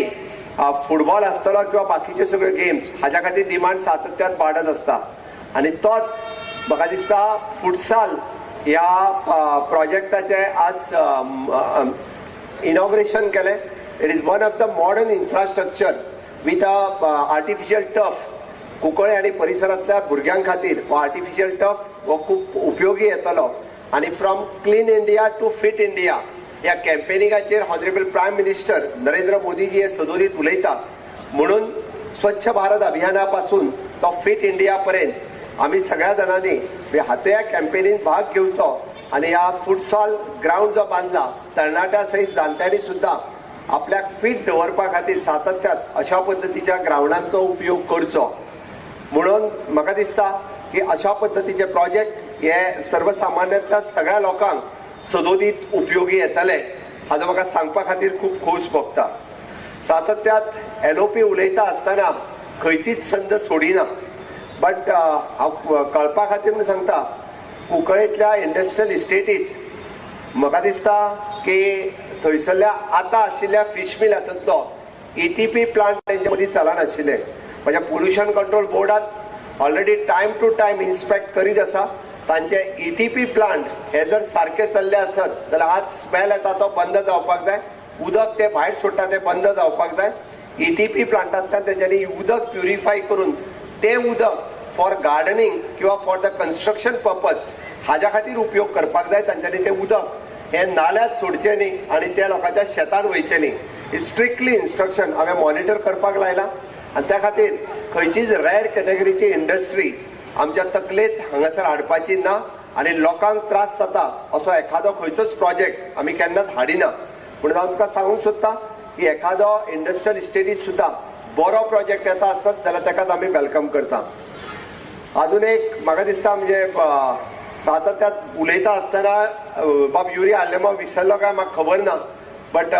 फुटबॉल आसतलो किंवा बाकीच्यो सगळ्यो गेम्स हाज्या खातीर डिमांड सातत्यात वाडत आसता आनी तोच म्हाका दिसता फुटसाल ह्या प्रोजेक्टाचें आज इनॉग्रेशन केलें. It is one of the modern infrastructure with a artificial turf. Cuncolim आनी परिसरांतल्या भुरग्यां खातीर हो आर्टिफिशियल टर्फ हो खूब उपयोगी येतलो आनी from clean India to fit India ह्या कॅम्पेनिंगाचेर honourable prime minister Narendra Modiji हे सदोदीत उलयता, म्हणून स्वच्छ भारत अभियाना पासून तो फिट इंडिया पर्यंत आमी सगळ्या जाणांनी हातूंत ह्या कॅम्पेनीन भाग घेवचो आनी ह्या फुटसॉल ग्रावंड जो बांदला तरणाट्या सयत जाणट्यांनी सुद्दां आपल्याक फिट दवरपा खातीर सातत्यात अशा पद्दतीच्या ग्रावंडांचो उपयोग करचो. म्हणून म्हाका दिसता की अशा पद्दतीचे प्रोजेक्ट हे सर्वसामान्यांतल्या सगळ्या लोकांक सदोदीत उपयोगी येतले हाजो म्हाका सांगपा खातीर खूब खोस भोगता. सातत्यात एलओपी उलयता आसतना खंयचीच संद सोडिना, बट हांव कळपा खातीर म्हूण सांगता, कुंकळेंतल्या इंडस्ट्रियल इस्टेटीत म्हाका दिसता की थंयसरल्या आतां आशिल्ल्या फीश मिलांतलो ETP plant तेंच्या मदीं चलनाशिल्लें. म्हणजे पोल्युशन कंट्रोल बोर्डात already time to time inspect करीत आसा. तांचे ETP plant हे जर सारके चल्ले आसत जाल्यार आज स्मेल येता तो बंद जावपाक जाय, उदक ते भायर सोडटा ते बंद जावपाक जाय. ETP प्लांटांतल्यान तेंच्यांनी उदक प्युरिफाय करून तें उदक फॉर गार्डनिंग किंवा फॉर the construction purpose हाज्या खातीर उपयोग करपाक जाय. तांच्यांनी तें उदक हे नाल्यात सोडचें न्ही आनी त्या लोकांच्या शेतान वयचें न्ही. स्ट्रिक्टली इन्स्ट्रक्शन हांवें मॉनिटर करपाक लायलां आनी त्या खातीर खंयचीच रेड कॅटेगरीची इंडस्ट्री आमच्या तकलेंत हांगासर हाडपाची ना आनी लोकांक त्रास जाता असो एखादो खंयचोच प्रोजेक्ट आमी केन्नाच हाडिना. पूण हांव तुमकां सांगूंक सोदता की एखादो इंडस्ट्रियल इस्टेटीत सुद्दां बरो प्रोजेक्ट येता आसत जाल्यार ताकाच आमी welcome करता. अजून एक म्हाका दिसता म्हणजे सातत्यात उलयता आसतना बाब युरी आलेमाव विसरलो काय म्हाका खबर ना, बट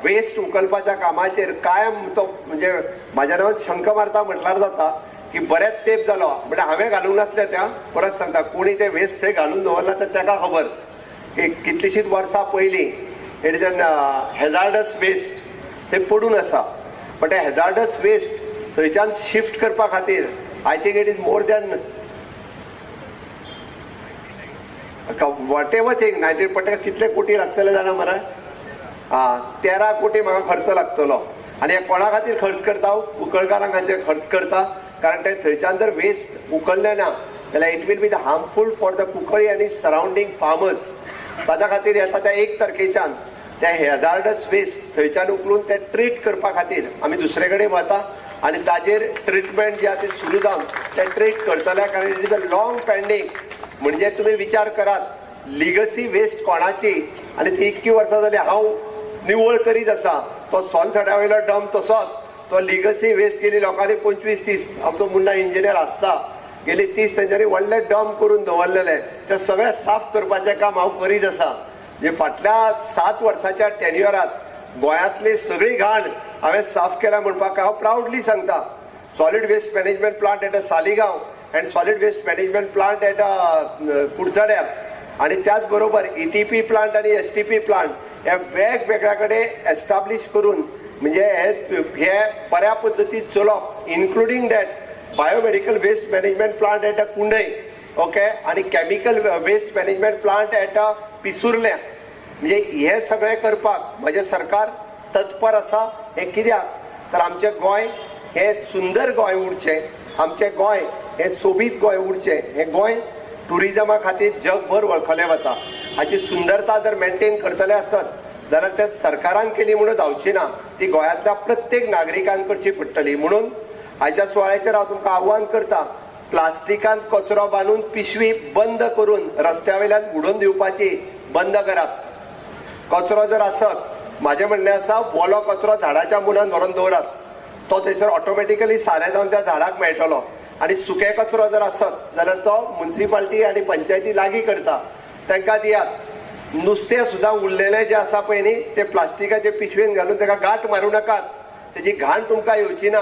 वेस्ट उखलपाच्या कामाचेर कायम तो म्हणजे म्हाज्या नांवान शंख मारता म्हटल्यार जाता की बरेच तेप जालो म्हळ्यार हांवें घालूंक नासलें त्या परत सांगता कोणी ते वेस्ट थंय घालून दवरला तर ताका खबर की कितलीशींच वर्सां पयलीं it is an hazardous waste थंय पडून आसा. बट हे हॅझार्डस वेस्ट थंयच्यान शिफ्ट करपा खातीर I think it is more than whatever thing 90 पट कितले कोटी लागतले जाणा मरे, 13 कोटी म्हाका खर्च लागतलो. आनी हे कोणा खातीर खर्च करता? कुंकळकारां खातीर खर्च करता, कारण ते थंयच्यान जर वेस्ट उखल्ले ना जाल्यार it will be the harmful for the Cuncolim आनी सरावंडींग फार्मर्स. ताच्या खातीर येता त्या 1 तारखेच्यान ते हॅझार्डस वेस्ट थंयच्यान उखलून ते ट्रीट करपा खातीर आमी दुसरे कडेन वता आनी ताजेर ट्रिटमेंट जे आसा ते सुरू जावन ते ट्रीट करतले, कारण it is a long pending. म्हणजे तुमी विचार करात लिगसी वेस्ट कोणाची आनी ती इतकी वर्सां जाली हांव निवळ करीत आसा, तो सोनसड्या वयलो डम तसोच तो लिगसी वेस्ट गेली लोकांनी 25-30, आमचो मुन्ना इंजिनियर आसता गेली 30 तेंच्यांनी व्हडले डम करून दवरलेले ते सगळे साफ करपाचें काम हांव करीत आसा. म्हणजे फाटल्या 7 वर्साच्या टेन्युअरात गोंयांतली सगळी घाण हांवें साफ केल्या म्हणपाक हांव प्रावडली सांगता. Solid waste management plant at Saligao and solid waste management plant at कुडचड्यार आनी त्याच बरोबर ETP plant आनी STP plant हे वेगवेगळ्या कडेन एस्टाब्लीश करून म्हणजे हे बऱ्या पद्दतीन चलोवप, including that biomedical waste management plant at Kundai, okay, आनी chemical waste management plant at Pissurlem. म्हणजे हे सगळें करपाक म्हजें सरकार तत्पर आसा. हें कित्याक तर आमचें गोंय हें सुंदर गोंय उरचें, आमचें गोंय हें सोबीत गोंय उरचें. हें गोंय टुरिजमा खातीर जगभर वळखलें वता. हाची सुंदरता जर मेंटेन करतले आसत जाल्यार ते सरकारान केली म्हणून जावची ना, ती गोंयांतल्या प्रत्येक नागरिकान करची पडटली. म्हणून आयच्या सुवाळ्याचेर हांव तुमकां आव्हान करता, प्लास्टिकान कचरो बांदून पिशवी बंद करून रस्त्या वयल्यान उडोवन दिवपाची बंद करात. कचरो जर आसत, म्हाजें म्हणणें आसा, ओलो कचरो झाडाच्या मुळान व्हरून दवरात, तो थंयसर ऑटोमॅटिकली सारें जावन त्या झाडाक मेळटलो. आनी सुके कचरो जर आसत जाल्यार तो मुन्सिपाल्टी आनी पंचायती लागीं करता, तांकां दियात. नुस्तें सुद्दां उरलेलें जें आसा पळय न्ही, ते प्लास्टिकाचे पिशवेन घालून ताका गांठ मारूं नाकात, तेजी घाण तुमकां येवची ना,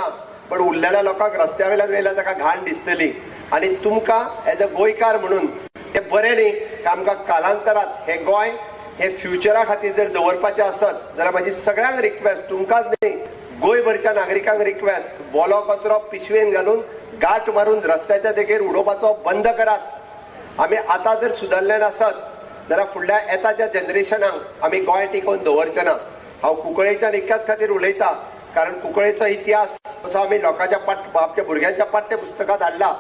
पण उरलेल्या लोकांक रस्त्या वयल्यान वयल्यार ताका घाण दिसतली. आनी तुमकां एज अ गोंयकार म्हणून तें बरें न्ही. आमकां कालांतरात हें गोंय हे फ्युचरा खातीर जर दवरपाचें आसत जाल्यार म्हाजी सगळ्यांक रिक्वेस्ट, तुमकांच न्ही गोंयभरच्या नागरिकांक रिक्वेस्ट, बोलो कचरो पिशवेन घालून गांठ मारून रस्त्याच्या देगेर उडोवपाचो बंद करात. आमी आतां जर सुदारले नासत जाल्यार फुडल्या येताच्या जनरेशनाक आमी गोंय टिकोवन दवरचे ना. हांव कुंकळेच्यान इतक्याच खातीर उलयता कारण कुंकळेचो इतिहास तसो आमी लोकांच्या आमच्या भुरग्यांच्या पाठ्यपुस्तकांत हाडला.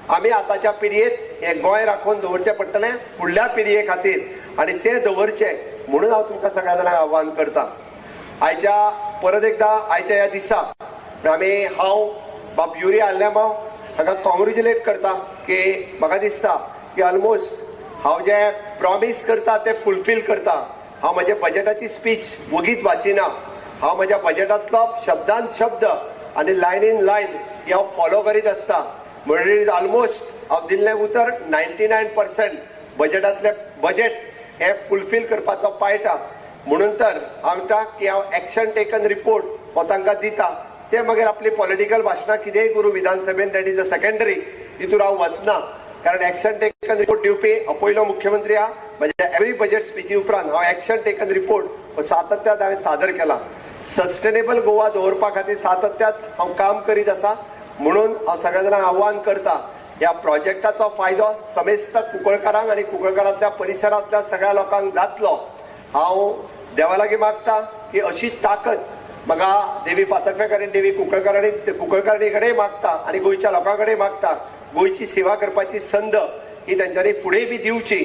आमी आतांच्या पिळयेत हें गोंय राखून दवरचें पडटलें फुडल्या पिळये खातीर, आनी तें दवरचें म्हणून हांव तुमकां सगळ्या जाणांक आव्हान करता. आयच्या परत एकदां आयच्या ह्या दिसा आमी हांव बाब युरी आल्लेमाव हांकां कॉंग्रेच्युलेट करता की म्हाका दिसता की ऑलमोस्ट हांव जें प्रॉमीस करता तें फुलफील करता. हांव म्हज्या बजेटाची स्पीच वगीत वाचिना, हांव म्हज्या बजेटांतलो शब्दान शब्द आनी लायन इन लायन ही हांव फॉलो करीत आसता. म्हणून ऑलमोस्ट हांव दिल्लें उतर 99% बजेटांतलें बजेट हें फुलफील करपाचो पाळटा. म्हणून तर हांव म्हणटा की हांव एक्शन टेकन रिपोर्ट हो तांकां दिता, ते मागीर आपली पॉलिटिकल भाशणां कितेंय करूं विधानसभेन, that is a secondary, तितून हांव वचना. कारण एक्शन टेकन रिपोर्ट दिवपी हांव पयलो मुख्यमंत्री आहा. म्हज्या एवरी बजेट स्पिची उपरांत हांव एक्शन टेकन रिपोर्ट हो सातत्यात हांवें सादर केला. सस्टेनेबल गोवा दवरपा खातीर सातत्यात हांव काम करीत आसा. म्हणून हांव सगळ्या जाणांक आव्हान करता, ह्या प्रोजेक्टाचो फायदो समेस्त कुंकळकारांक आनी कुंकळकारांतल्या परिसरांतल्या सगळ्या लोकांक जातलो. हांव देवा लागीं मागता की अशीच ताकद म्हाका देवी फातर्पेकारीण देवी कुंकळकारांनी कुंकळकारणी कडेन मागता आनी गोंयच्या लोकां कडेन मागता, गोंयची सेवा करपाची संद ही तांच्यांनी फुडें बी दिवची,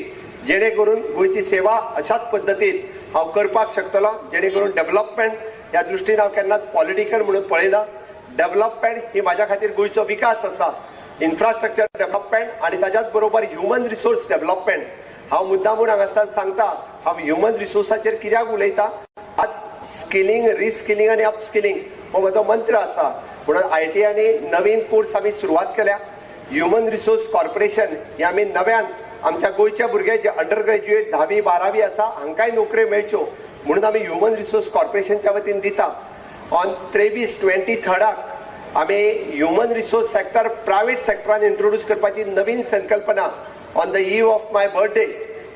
जेणे करून गोंयची सेवा अशाच पद्दतीन हांव करपाक शकतलो, जेणे करून डेव्हलपमेंट ह्या दृश्टीन हांव केन्नाच पॉलिटिकल म्हणून पळयना. डेव्हलपमेंट ही म्हाज्या खातीर गोंयचो विकास आसा, इन्फ्रास्ट्रक्चर डेव्हलपमेंट आनी ताच्याच बरोबर ह्युमन रिसोर्स डेव्हलपमेंट. हांव मुद्दामून हांगासर सांगता, हांव ह्युमन रिसोर्साचेर कित्याक उलयता. आज स्किलिंग, रिस्किलिंग आनी अपस्किलिंग हो म्हजो मंत्र आसा. म्हणून IT आनी नवीन कोर्स आमी सुरवात केल्या. ह्युमन रिसोर्स कॉर्पोरेशन हे आमी नव्यान आमच्या गोंयच्या भुरगे जे अंडर ग्रॅज्युएट 10वी 12वी आसा हांकांय नोकऱ्यो मेळच्यो म्हणून आमी ह्युमन रिसोर्स कॉर्पोरेशनच्या वतीन दिता. ऑन 23 आमी ह्युमन रिसोर्स सेक्टर प्रायव्हेट सेक्टरान इंट्रोड्यूस करपाची नवीन संकल्पना on the eve of my birthday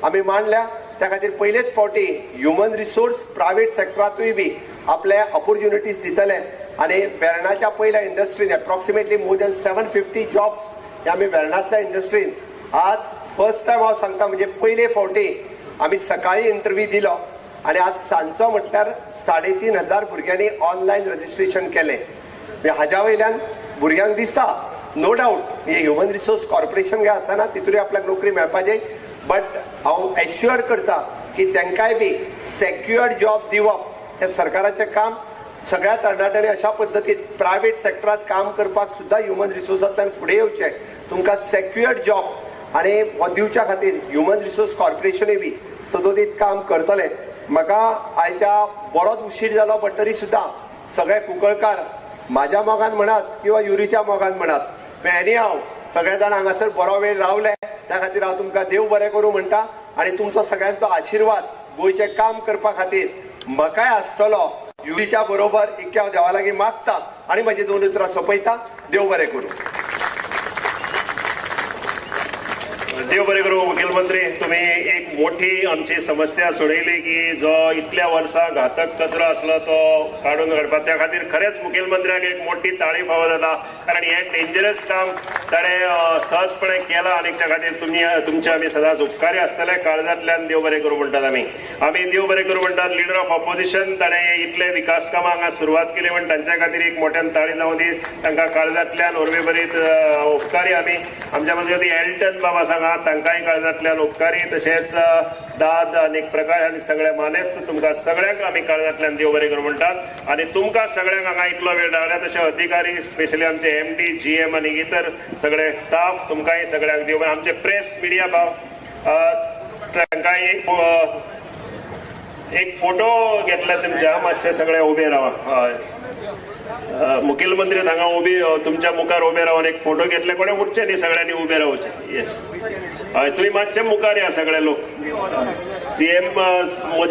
आमी मांडल्या. त्या खातीर पयलेच फावटी ह्युमन रिसोर्स प्रायव्हेट सेक्टरांतूय बी आपले ऑपॉर्च्युनिटीज दितले. आनी वेर्णाच्या पयल्या इंडस्ट्रीन एप्रॉक्सिमेटली मोर दॅन 750 जॉब्स हे आमी वेर्णांतल्या इंडस्ट्रीन आज फर्स्ट टायम हांव सांगता, म्हणजे पयले फावटी आमी सकाळी इंटरव्यू दिलो आनी आज सांजचो म्हटल्यार 3500 भुरग्यांनी ऑनलायन रजिस्ट्रेशन केलें. हाज्या वयल्यान भुरग्यांक दिसता नो डावट हे ह्युमन रिसोर्स कॉर्पोरेशन काय आसना तितूय आपल्याक नोकरी मेळपाची, बट हांव एश्युअर करता की तांकांय बी सेक्युअर्ड जॉब दिवप हें सरकाराचें काम. सगळ्या तरणाट्यांनी अशा पद्दतीन प्रायव्हेट सेक्टरांत काम करपाक सुद्दां ह्युमन रिसोर्सांतल्यान फुडें येवचें. तुमकां सेक्युअर्ड जॉब आनी हो दिवच्या खातीर ह्युमन रिसोर्स कॉर्पोरेशनूय बी सदोदीत काम करतलें. म्हाका आयच्या बरोच उशीर जालो, बट तरी सुद्दां सगळे कुंकळकार म्हाज्या मोगान म्हणात किंवा युरीच्या मोगान म्हणात, एनी हांव सगळे जाण हांगासर बरो वेळ रावले त्या खातीर हांव तुमकां देव बरें करूं म्हणटा आनी तुमचो सगळ्यांचो आशिर्वाद गोंयचें काम करपा खातीर म्हाकाय आसतलो. युरीच्या बरोबर इतकें हांव देवा लागीं मागता आनी म्हजी दोन उतरां सोंपयता. देव बरें करूं. देव बरें करूं मुखेलमंत्री, तुम्ही एक मोठी आमची समस्या सोडयली की जो इतल्या वर्सां घातक कचरो आसलो तो काडून काडपाक, त्या खातीर खरेंच मुखेलमंत्र्याक एक मोठी ताळी फावो जाता, कारण हें डेंजरस काम ताणें सहजपणे केलां आनी त्या खातीर तुमी तुमचे आमी सदांच उपकारी आसतले. काळजांतल्यान देव बरें करूं म्हणटात आमी. आमी देव बरें करूं म्हणटात लिडर ऑफ ऑपोजिशन, ताणें इतले विकास कामां हांगा सुरवात केली म्हण तांच्या खातीर एक मोठ्यान ताळी जावं दी. तांकां काळजांतल्यान उर्बेभरीत उपकारी आमी. आमच्या मजगतीं एल्टन बाबा सांगा, तांकांय काळजांतल्यान उपकारी. तशेंच दाद आनी प्रकाश आनी सगळे मानेस्त, तुमकां सगळ्यांक आमी काळजांतल्यान देव बरें करूं म्हणटात. आनी तुमकां सगळ्यांक हांगा इतलो वेळ रावल्या, तशें अधिकारी स्पेशली आमचे एमडी, जीएम आनी इतर सगळे स्टाफ, तुमकांय सगळ्यांक देव बरें. आमचे प्रेस मिडिया भाव, तांकां एक फोटो घेतला तुमच्या, मातशे सगळे उबे रावा. हय, मुखेलमंत्री हांगा उबी तुमच्या मुखार उबे रावन एक फोटो घेतले. कोणे उठचे न्ही, सगळ्यांनी उबे रावचे. येस, हय, तुमी मातशे मुखार या सगळे लोक. सीएम मोदी.